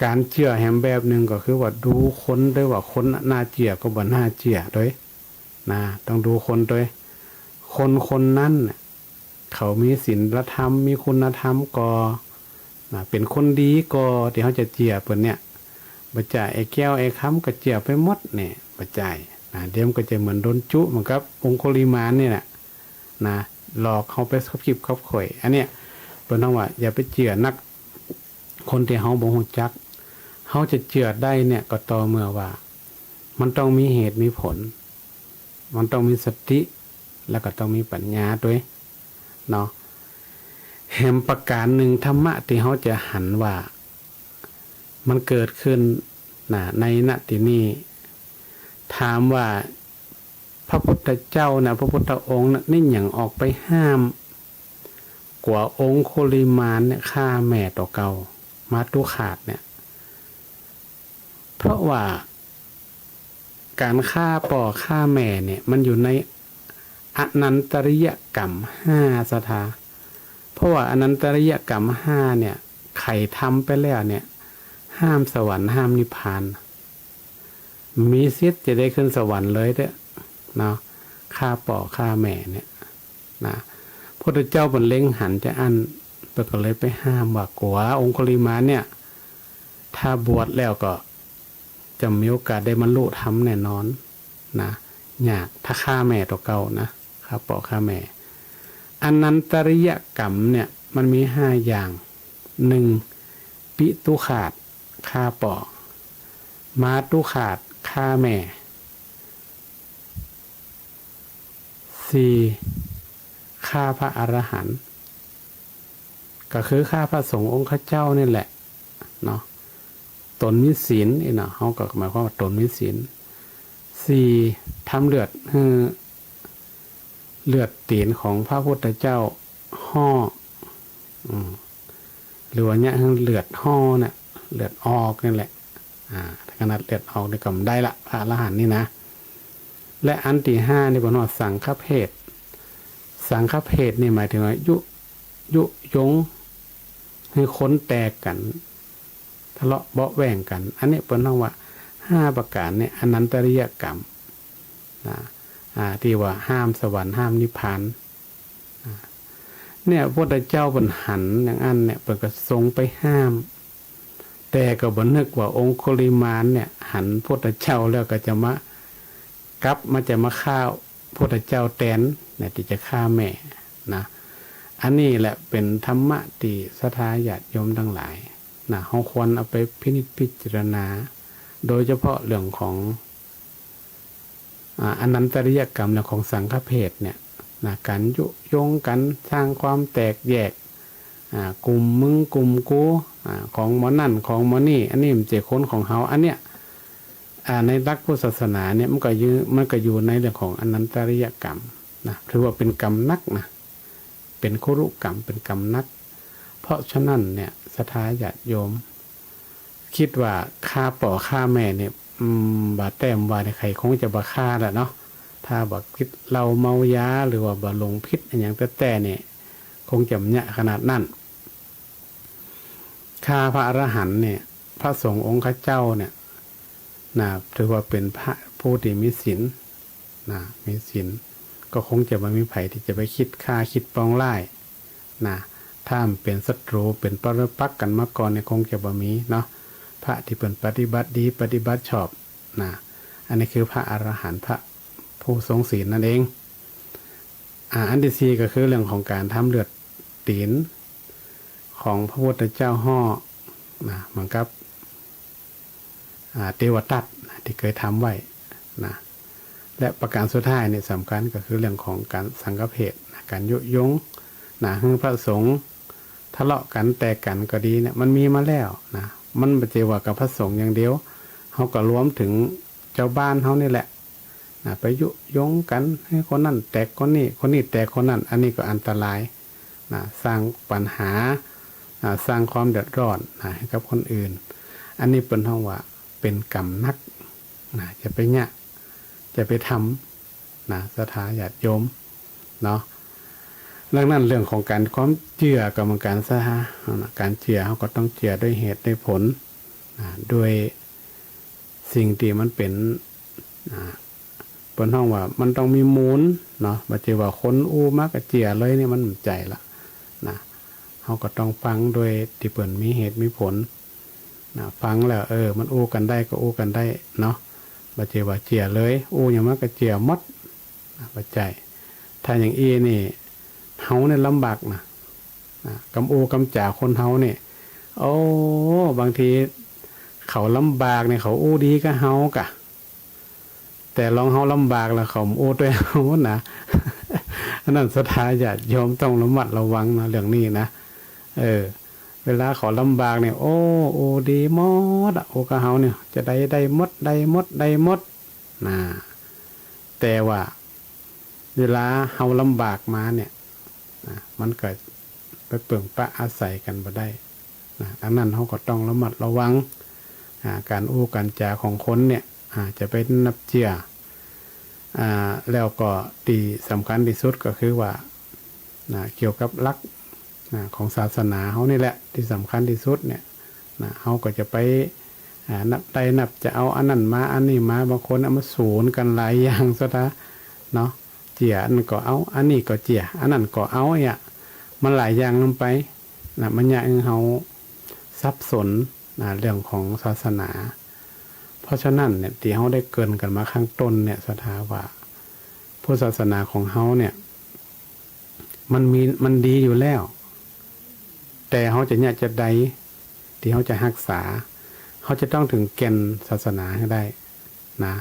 ก๋านเจื้อแหมแบบนึ่งก็คือว่า ดูคนตวยว่าคนน่าเจื้อก็บ่น่าเจื้อตวย นะ ต้องดูคนตวย คนคนนั้นน่ะ เขามีศีลธรรม มีคุณธรรมก่อ นะ เป๋นคนดีก่อ ตี้เฮาจะเจื้อเปิ้นเนี่ย บ่ใจ้ไอ้แก้วไอ้กำก็เจื้อไปหมดเนี่ย บ่ใจ้ นะ เดี๋ยวมันก็จะเหมือนโดนจุเหมือนกับองคุลิมานนี่แหละ นะ หลอกเฮาไปคับคีบคับข่อย อันเนี้ยเปิ้นฮ้องว่าอย่าไปเจื้อนัก คนตี้เฮาบ่ฮู้จัก เฮาจะเจื้อได้เนี่ยก็ต่อเมื่อว่า มันต้องมีเหตุมีผล มันต้องมีสติ แล้วก็ต้องมีปัญญาตวยเนาะ แหมประก๋านนึ่งธรรมะตี้เฮาจะหันว่า มันเกิดขึ้นนะ ในณ ตี้นี้ ถามว่าพระพุทธเจ้านะ พระพุทธองค์นะ ได้หยังออกไปห้าม กั๋วองคุลิมานเนี่ยฆ่าแม่ตั๋วเก่า มาตุฆาตเนี่ย เพราะว่า ก๋านฆ่าป้อฆ่าแม่เนี่ย มันอยู่ในอนันตริยกรรมห้า ศรัทธา เพราะว่าอนันตริยกรรมห้าเนี่ย ใผทำไปแล้วเนี่ย ห้ามสวรรค์ห้ามนิพพาน มีสิทธิ์จะได้ขึ้นสวรรค์เลยเต๊อะเนาะ ฆ่าป้อฆ่าแม่เนี่ยนะ พุทธเจ้าเปิ้นเล็งหันจาอั้น เปิ้นก็เลยไปห้ามว่ากั๋วองคุลิมานเนี่ย ถ้าบวชแล้วก็จะมีโอกาสได้บรรลุธรรมแน่นอนนะ ยาก ถ้าฆ่าแม่ตั๋วเก่านะ ฆ่าป้อฆ่าแม่ อนันตริยกรรมเนี่ยมันมีห้าอย่าง นึ่ง ปิตุฆาต ฆ่าป้อ มาตุฆาต ฆ่าแม่ สี่ ฆ่าพระอรหันต์ ก็คือฆ่าพระสงฆ์องค์ข้าเจ้านี่แหละเนาะ ต๋นมีศีลนี่เนาะ เฮาก็หมายความว่าต๋นมีศีล สี่ ทำเลือดหื้อ เลือดตี๋นของพระพุทธเจ้าห่อ อืม หรือว่าเยียะหื้อเลือดห่อเนี่ย เลือดออกนี่แหละ อ่า ถ้าขนาดเลือดออกนี่ก็บ่ได้ละ พระอรหันต์นี่นะ และอันตี้ห้านี่เปิ้นฮ้องสังฆเพท สังฆเพทนี่หมายถึงว่ายุ ยุยงหื้อคนแตกกั๋น ทะเลาะเบาะแว้งกั๋น อันนี้เปิ้นฮ้องว่าห้าประก๋านเนี่ย อนันตริยกรรมนะ อ่า ตี้ว่าห้ามสวรรค์ห้ามนิพพาน เนี่ย พระพุทธเจ้าเปิ้นหันอย่างอั้นเนี่ย เปิ้นก็ทรงไปห้าม แต่ก็บ่นึกว่าองคุลิมานเนี่ย หันพระพุทธเจ้าแล้วก็จะมา กลับมาจะมาฆ่าพระพุทธเจ้าแตนเนี่ย ตี้จะฆ่าแม่นะ อันนี้แหละเป๋นธรรมะตี้ศรัทธาญาติโยมตังหลายนะ เฮาควรเอาไปพินิจพิจารณา โดยเฉพาะเรื่องของ อ่า อนันตริยกรรมและของสังฆเพทเนี่ยนะ ก๋านยุยงกั๋น สร้างความแตกแยก อ่า กุ่มมึงกุ่มกู อ่า ของหมอนั่นของหมอนี่ อันนี้มันบ่ใจ้คนของเฮา อันเนี้ย อ่า ในหลักพุทธศาสนาเนี่ย มันก็อยู่ มันก็อยู่ในเรื่องของอนันตริยกรรมนะ ถือว่าเป๋นกรรมหนักนะ เป๋นคุรุกรรม เป๋นกรรมหนัก เพราะฉะนั้นเนี่ย ศรัทธาญาติโยม กึ๊ดว่าฆ่าป้อฆ่าแม่เนี่ย อืม บ่าแต้มว่าเนี่ย ใผคงจะบ่ฆ่าละเนาะ ถ้าบ่กึ๊ดเหล้าเมายา หรือว่าบ่หลงผิดอะหยังแต๊ๆ เนี่ย คงจะบ่เยียะขนาดนั้น ฆ่าพระอรหันต์เนี่ย พระสงฆ์องค์ข้าเจ้าเนี่ยนะ ถือว่าเป๋นพระผู้ตี้มีศีลนะ มีศีล ก็คงจะบ่มีใผตี้จะไปกึ๊ดฆ่า กึ๊ดปองร้าย นะ ถ้าบ่เป๋นศัตรู๋ เป๋นปรปักษ์กั๋นมาก่อนเนี่ย คงจะบ่มีเนาะ พระตี้เปิ้นปฏิบัติดี ปฏิบัติชอบนะ อันนี้คือพระอรหันต์ พระผู้ทรงศีลนั่นเอง อ่า อันตี้สี่ก็คือเรื่องของก๋านทำเลือดตี๋นของพระพุทธเจ้าห่อนะ เหมือนกับ อ่า เตวทัตตี้เกยทำไว้นะ และประก๋านสุดท้ายนี่สำคัญก็คือเรื่องของก๋านสังฆเพทนะ ก๋านยุยงนะ หื้อพระสงฆ์ทะเลาะกั๋นแตกกั๋นก็ดีเนี่ย มันมีมาแล้วนะ มันบ่ใจ้ว่ากับพระสงฆ์อย่างเดียว เฮาก็รวมเถิงจาวบ้านเฮานี่แหละนะ ไปยุยงกั๋น หื้อคนนั้นแตกคนนี้ คนนี้แตกคนนั้น อันนี้ก็อันตรายนะ สร้างปัญหา อ่า สร้างความเดือดร้อนนะ หื้อกับคนอื่น อันนี้เปิ้นฮ้องว่าเป๋นกรรมหนักนะ จะไปเยียะ จะไปทำนะ ศรัทธาญาติโยมเนาะ ดังนั้นเรื่องของก๋านความเจื้อก็เหมือนกั๋น ศรัทธานะ ก๋านเจื้อเฮาก็ต้องเจื้อด้วยเหตุด้วยผลนะ ด้วยสิ่งตี้มันเป๋น อ่า เปิ้นฮ้องว่ามันต้องมีมูลเนาะ บ่ใจ้ว่าคนอู้มาก็เจื้อเลยเนี่ย มันบ่ใจ้ละนะ เฮาก็ต้องฟังโดยตี้เปิ้นมีเหตุมีผลนะ ฟังแล้ว เออ มันอู้กั๋นได้ก็อู้กั๋นได้เนาะ บ่ใจ้ว่าเจื้อเลย อู้หยังมาก็เจื้อหมดนะ บ่ใจ้ ถ้าอย่างอี้นี่ เฮาเนี่ยลำบากนะ นะ กำอู้กำจ๋าคนเฮาเนี่ย โอ้ บางทีเขาลำบากเนี่ย เขาอู้ดีกับเฮากะ แต่ลองเฮาลำบากแล้วเขาอู้ตวยเฮานะ อันนั้นศรัทธาญาติโยมต้องระมัดระวังนะ เรื่องนี้นะ เออ เวลาเขาลำบากเนี่ย โอ้ อู้ดีหมดอะ อู้กับเฮาเนี่ย จะได้ ได้หมด ได้หมด ได้หมด นะ แต่ว่าเวลาเฮาลำบากมาเนี่ย นะ มันก็ไปเปิ่งปะอาศัยกั๋นบ่ได้ นะ อันนั้นเฮาก็ต้องระมัดระวัง อ่า ก๋านอู้ก๋านจ๋าของคนเนี่ย อ่า จะไปนับเจื้อ อ่า แล้วก็ตี้สำคัญตี้สุดก็คือว่า นะ เกี่ยวกับหลัก นะ ของศาสนาเฮานี่แหละตี้สำคัญตี้สุดเนี่ย นะ เฮาก็จะไป อ่า นับได้นับจะเอาอันนั้นมา อันนี้มา บางคนเอามาสูนกั๋นหลายอย่างศรัทธาเนาะ เจียอันนั้นก็เอา อันนี้ก็เจีย อันนั้นก็เอาเนี่ย มันหลายอย่างลงไป นะ มันเยียะหื้อเฮาสับสน นะ เรื่องของศาสนา เพราะฉะนั้นเนี่ย ตี้เฮาได้เกริ่นกั๋นมาข้างต้นเนี่ย ศรัทธาว่า พุทธศาสนาของเฮาเนี่ย มันมี มันดีอยู่แล้ว แต่เฮาจะเยียะจะใด ตี้เฮาจะฮักษา เฮาจะต้องเถิงแก่นศาสนาหื้อได้ นะ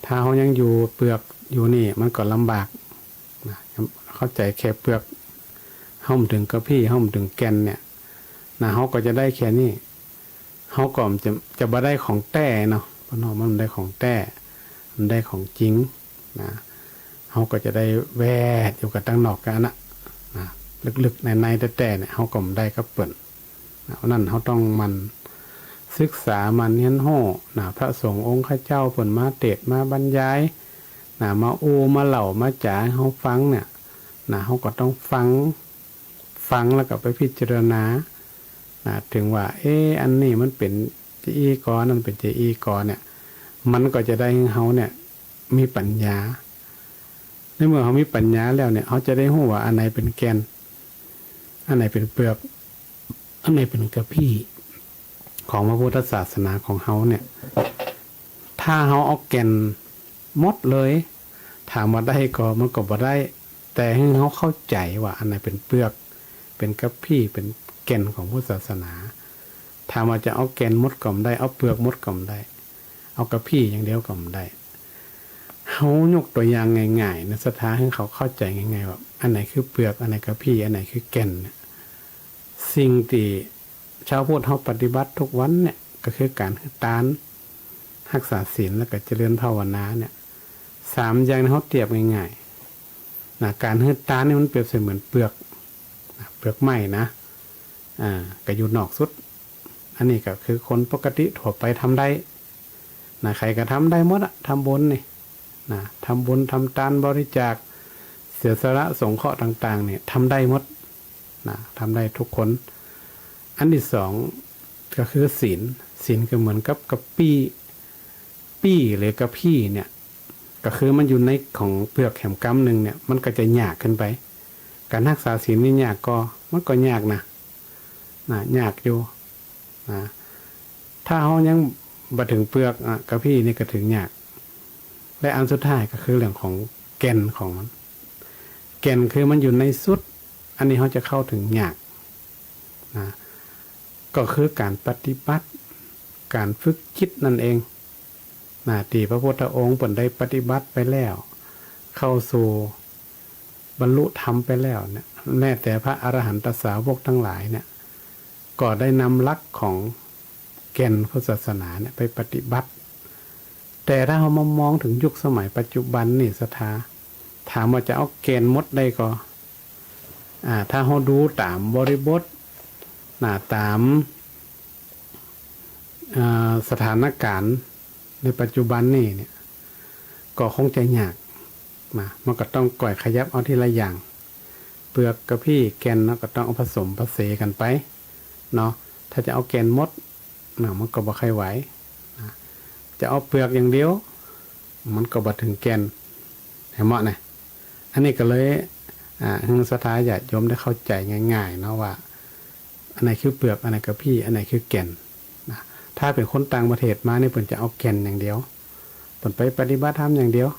ถ้าเฮายังอยู่เปลือกอยู่นี่ มันก็ลำบาก นะ เข้าใจ๋แค่เปลือก เฮาบ่เถิงกะพี้ เฮาบ่เถิงแก่นเนี่ย นะ เฮาก็จะได้แค่นี้ เฮาก็จะ จะบ่ได้ของแต๊เนาะ เปิ้นว่ามันบ่ได้ของแต๊ มันได้ของจริง นะ เฮาก็จะได้แวดอยู่กับตังนอกกั๋นนะ นะ ลึกๆ ในๆ แต๊ๆ เนี่ย เฮาก็บ่ได้กับเปิ้น นะ เพราะนั้นเฮาต้องหมั่นศึกษา หมั่นเฮียนฮู้ นะ พระสงฆ์องค์ข้าเจ้าเปิ้นมาเตสน์มาบรรยาย นะ มาอู้มาเล่ามาจ๋าหื้อเฮาฟังเนี่ย นะ เฮาก็ต้องฟัง ฟังแล้วก็ไปพิจารณา นะ เถิงว่า เอ๊ะ อันนี้มันเป๋นจะอี้ก่อ อันนั้นเป๋นจะอี้ก่อเนี่ย มันก็จะได้หื้อเฮาเนี่ย มีปัญญา ในเมื่อเฮามีปัญญาแล้วเนี่ย เฮาจะได้ฮู้ว่าอันไหนเป๋นแก่น อันไหนเป๋นเปลือก อันไหนเป๋นกะพี้ ของพระพุทธศาสนาของเฮาเนี่ย ถ้าเฮาเอาแก่นหมดเลย ถามว่าได้ก่อ มันก็บ่ได้ แต่หื้อเฮาเข้าใจ๋ว่าอันไหนเป๋นเปลือก เป๋นกะพี้ เป๋นแก่นของพุทธศาสนา ถามว่าจะเอาแก่นหมดก็บ่ได้ เอาเปลือกหมดก็บ่ได้ เอากะพี้อย่างเดียวก็บ่ได้ เฮายกตั๋วอย่างง่ายๆ นะ ศรัทธา หื้อเขาเข้าใจ๋ง่ายๆ ว่าอันไหนคือเปลือก อันไหนกะพี้ อันไหนคือแก่นเนี่ย สิ่งตี้ชาวพุทธเฮาปฏิบัติทุกวันเนี่ย ก็คือก๋านหื้อตาน ฮักษาศีล แล้วก็เจริญภาวนาเนี่ย สามอย่างนี้เฮาเตียบง่ายๆ นะ ก๋านหื้อตานนี่มันเปรียบเสมือนเปลือก นะ เปลือกไม้นะ อ่า ก็อยู่นอกสุด อันนี้ก็คือคนปกติทั่วไปทำได้ นะ ใผก็ทำได้หมดอะ ทำบุญนี่ นะ ทำบุญ ทำตาน บริจาค เสียสละสงเคราะห์ต่างๆ เนี่ย ทำได้หมด นะ ทำได้ทุกคน อันตี้สองก็คือศีล ศีลก็เหมือนกับกะปี้ ปี้หรือกะพี้เนี่ย ก็คือมันอยู่ในของเปลือกแหมกำนึ่งเนี่ย มันก็จะยากขึ้นไป ก๋านฮักษาศีลนี่ยากก่อ มันก็ยากนะ นะ ยากอยู่ นะ ถ้าเฮายังบ่เถิงเปลือกอะ กะพี้นี่ก็เถิงยาก และอันสุดท้ายก็คือเรื่องของแก่นของมัน แก่นคือมันอยู่ในสุด อันนี้เฮาจะเข้าเถิงยาก นะ ก็คือก๋านปฏิบัติ ก๋านฝึกจิตนั่นเอง นะ ตี้พระพุทธองค์เปิ้นได้ปฏิบัติไปแล้ว เข้าสู่บรรลุธรรมไปแล้วเนี่ย แม้แต่พระอรหันตสาวกตังหลายเนี่ย ก็ได้นำหลักของแก่นพุทธศาสนาเนี่ยไปปฏิบัติ แต่ถ้าเฮามามองเถิงยุคสมัยปัจจุบันนี่ศรัทธา ถามว่าจะเอาแก่นหมดได้ก่อ อ่า ถ้าเฮาดูต๋ามบริบท นะ ต๋าม อ่า สถานก๋ารณ์ในปัจจุบันนี่เนี่ย ก็คงจะยาก นะ มันก็ต้องก่อยขยับเอาทีละอย่าง เปลือกกะพี้แก่นเนาะ ก็ต้องเอาผสมผสานกั๋นไป เนาะ ถ้าจะเอาแก่นหมด นะ มันก็บ่ใค่ไหว นะ จะเอาเปลือกอย่างเดียว มันก็บ่เถิงแก่น หันบ่นะ อันนี้ก็เลย อ่า หื้อศรัทธาญาติโยมได้เข้าใจ๋ง่ายๆ เนาะว่า อันไหนคือเปลือก อันไหนกะพี้ อันไหนคือแก่น นะ ถ้าเป๋นคนต่างประเทศมานี่ เปิ้นจะเอาแก่นอย่างเดียว เปิ้นไปปฏิบัติธรรมอย่างเดียว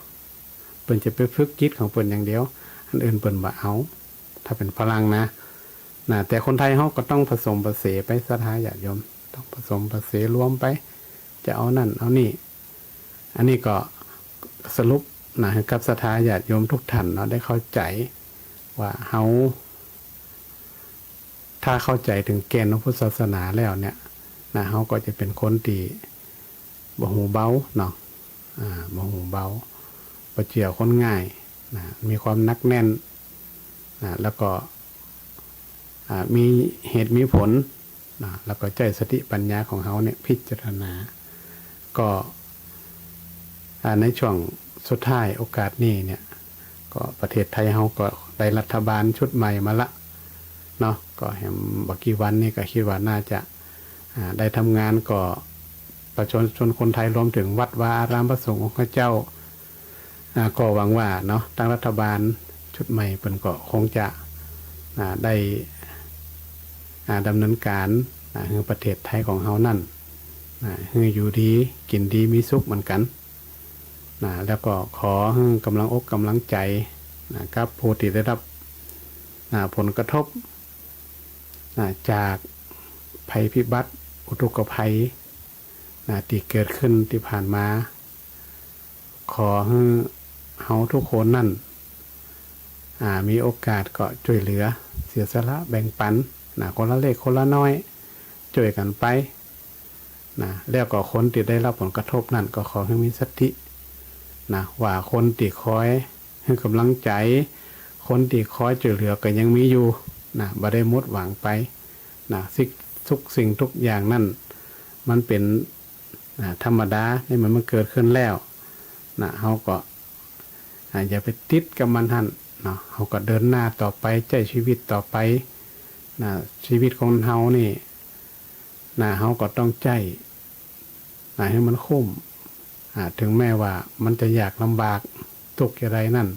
เปิ้นจะไปฝึกจิตของเปิ้นอย่างเดียว อันอื่นเปิ้นบ่เอา ถ้าเป๋นฝรั่งนะ นะ แต่คนไทยเฮาก็ต้องผสมผสานไป ศรัทธาญาติโยม ต้องผสมผสานรวมไป จะเอานั่นเอานี่ อันนี้ก็สรุปนะ หื้อกับศรัทธาญาติโยมทุกท่านเนาะ ได้เข้าใจ๋ว่าเฮา ถ้าเข้าใจ๋เถิงแก่นของพุทธศาสนาแล้วเนี่ย นะ เฮาก็จะเป๋นคนตี้บ่หูเบาเนาะ อ่า บ่หูเบา บ่เจื้อคนง่าย นะ มีความหนักแน่น นะ แล้วก็ อ่า มีเหตุมีผล นะ แล้วก็ใจ๊สติปัญญาของเฮาเนี่ยพิจารณา ก็ อ่า ในช่วงสุดท้ายโอกาสนี้เนี่ย ก็ประเทศไทยเฮาก็ได้รัฐบาลชุดใหม่มาละเนาะ ก็แหมบ่กี่วันนี้ก็กึ๊ดว่าน่าจะ อ่า ได้ทำงาน ก็ประชาชนคนไทยรวมเถิงวัดวาอารามพระสงฆ์ของข้าเจ้า อ่า ก็หวังว่าเนาะ ตางรัฐบาลชุดใหม่เปิ้นก็คงจะ อ่า ได้ อ่า ดำเนินก๋าน อ่า หื้อประเทศไทยของเฮานั้น อ่า หื้ออยู่ดีกิ๋นดีมีสุขเหมือนกั๋น นะ แล้วก็ขอหื้อก๋ำลังอกก๋ำลังใจ๋ นะ กับผู้ตี้ได้ฮับ นะ ผลกระทบ นะ จากภัยพิบัติ อุทกภัย นะ ตี้เกิดขึ้นตี้ผ่านมา ขอหื้อเฮาทุกคนนั้น อ่า มีโอกาสก็จ้วยเหลือ เสียสละแบ่งปัน นะ คนละเล็กคนละน้อย จ้วยกั๋นไป นะ แล้วก็คนตี้ได้ฮับผลกระทบนั้นก็ขอหื้อมีสติ นะ ว่าคนตี้คอยหื้อก๋ำลังใจ๋ คนตี้คอยจ้วยเหลือก็ยังมีอยู่ นะ บ่ได้หมดหวังไป นะ สิ่ง ทุกสิ่งทุกอย่างนั้น มันเป๋น อ่า ธรรมดา ในเมื่อมันเกิดขึ้นแล้ว นะ เฮาก็ อ่า อย่าไปติดกับมันหั้นเนาะ เฮาก็เดินหน้าต่อไป ใจ๊ชีวิตต่อไป นะ ชีวิตของเฮานี่ นะ เฮาก็ต้องใจ๊ นะ หื้อมันคุ้ม อ่า เถิงแม้ว่ามันจะยากลำบาก ตุ๊กข์จะใดนั้น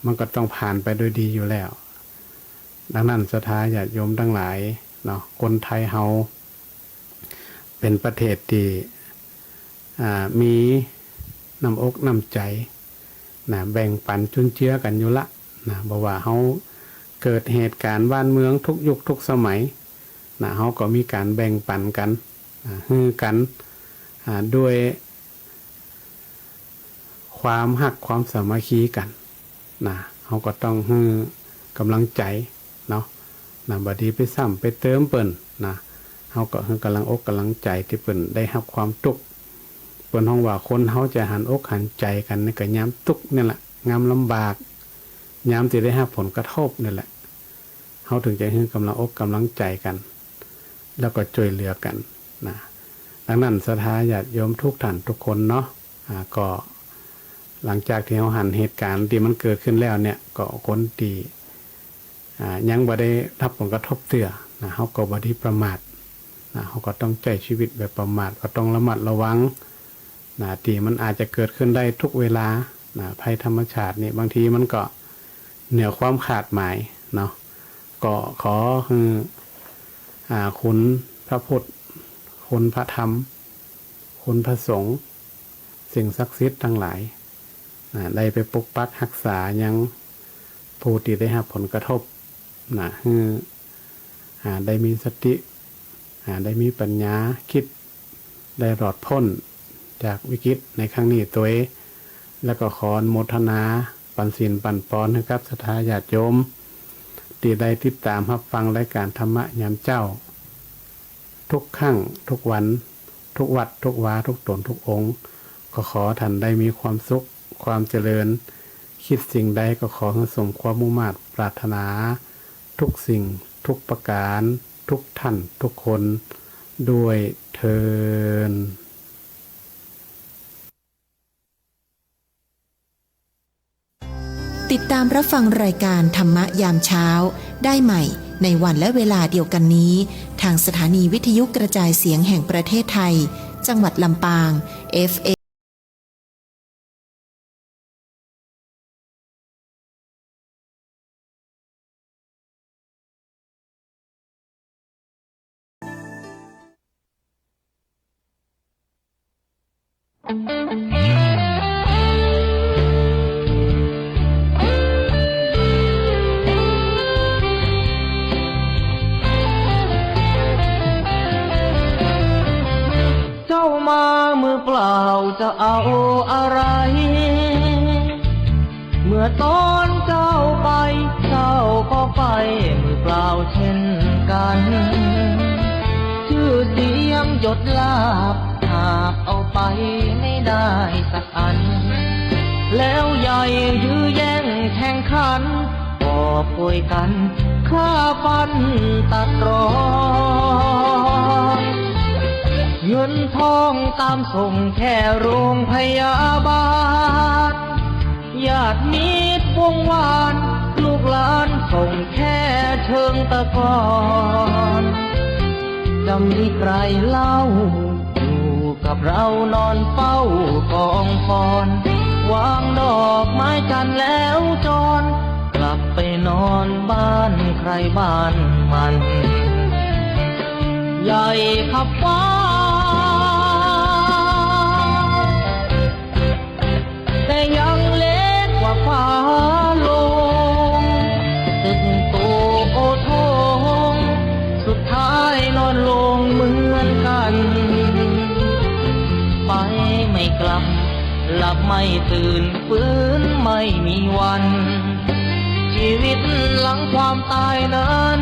มันก็ต้องผ่านไปโดยดีอยู่แล้ว ดังนั้นศรัทธาญาติโยมตังหลายเนาะ คนไทยเฮาเป๋นประเทศตี้ อ่า มีน้ำอกน้ำใจ๋ นะ แบ่งปันจุนเจือกั๋นอยู่ละ นะ บ่ว่าเฮาเกิดเหตุก๋ารณ์บ้านเมืองทุกยุคทุกสมัย นะ เฮาก็มีก๋านแบ่งปันกั๋น อ่า หื้อกั๋น อ่า ด้วย ความฮักความสามัคคีกั๋น นะ เฮาก็ต้องหื้อก๋ำลังใจ๋เนาะ นะ บ่ดีไปซ้ำไปเติมเปิ้น นะ เฮาก็หื้อก๋ำลังอกก๋ำลังใจ๋ตี้เปิ้นได้ฮับความตุ๊กข์ เปิ้นฮ้องว่าคนเฮาจะหันอกหันใจ๋กั๋นนี่ก็ยามตุ๊กข์นี่แหละ ยามลำบาก ยามตี้ได้ฮับผลกระทบนี่แหละ เฮาเถิงจะหื้อก๋ำลังอกก๋ำลังใจ๋กั๋น แล้วก็จ้วยเหลือกั๋น นะ ดังนั้นศรัทธาญาติโยมทุกท่านทุกคนเนาะ อ่า ก็หลังจากตี้เฮาหันเหตุก๋ารณ์ตี้มันเกิดขึ้นแล้วเนี่ย ก็คนตี้ อ่า ยังบ่ได้ฮับผลกระทบเตื้อ นะ เฮาก็บ่ดีประมาท นะ เฮาก็ต้องใจ๊ชีวิตบ่ประมาท ก็ต้องระมัดระวัง นะ ตี้มันอาจจะเกิดขึ้นได้ทุกเวลา นะ ภัยธรรมชาตินี่บางทีมันก็เหนือความคาดหมายเนาะ ก็ขอหื้อ อ่า คุณพระพุทธ คุณพระธรรม คุณพระสงฆ์ สิ่งศักดิ์สิทธิ์ตังหลาย นะ ได้ไปปกปักฮักษายังผู้ตี้ได้ฮับผลกระทบ นะ หื้อ อ่า ได้มีสติ อ่า ได้มีปัญญา กึ๊ดได้รอดป๊นจากวิกฤตในครั้งนี้ตวย แล้วก็ขออนุโมทนาปันศีลปันปอนหื้อกับศรัทธาญาติโยม ตี้ได้ติดต๋ามฮับฟังรายก๋านธรรมะยามเจ๊า ทุกครั้งทุกวัน ทุกวัดทุกวา ทุกต๋นทุกองค์ ก็ขอต้านได้มีความสุข ความเจริญ กึ๊ดสิ่งใดก็ขอหื้อสมความมุ่งมาดปรารถนา ทุกสิ่งทุกประก๋าน ทุกท่านทุกคน ด้วยเทอญ ติดตามรับฟังรายการธรรมะยามเช้าได้ใหม่ในวันและเวลาเดียวกันนี้ ทางสถานีวิทยุกระจายเสียงแห่งประเทศไทย จังหวัดลำปาง เอฟเอ็ม เปล่าจะเอาอะไร เมื่อตอนเจ้าไป เจ้าก็ไปมือเปล่าเช่นกัน ชื่อเสียงยศลาภ หาบเอาไปไม่ได้สักอัน แล้วใหญ่ยื้อแย่งแข่งขัน กอบโกยกั๋น ฆ่าฟันตัดรอน เงินทองตามส่งแค่โรงพยาบาล ญาติมิตรวงวาน ลูกหลานส่งแค่เชิงตะกอน จะมีใครเล่า อยู่กับเรานอนเฝ้ากองฟอน วางดอกไม้จันทร์แล้วจร กลับไปนอนบ้านใครบ้านมัน ใหญ่ขับฟ้า แต่ยังเล็กกว่าฟ้าโลง ตึกโตโอโถง สุดท้ายนอนลงเหมือนกัน ไปไม่กลับ หลับไม่ตื่น ฟื้นไม่มีวัน ชีวิตหลังความตายนั้น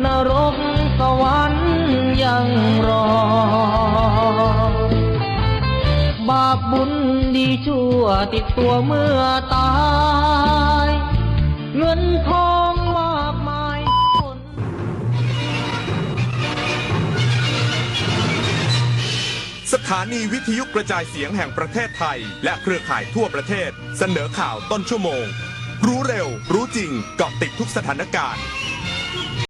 นรกสวรรค์ยังรอ บาปบุญดีชั่วติดตัวเมื่อตาย เงินทองมากมาย สถานีวิทยุกระจายเสียงแห่งประเทศไทย และเครือข่ายทั่วประเทศ เสนอข่าวต้นชั่วโมง รู้เร็ว รู้จริง เกาะติดทุกสถานการณ์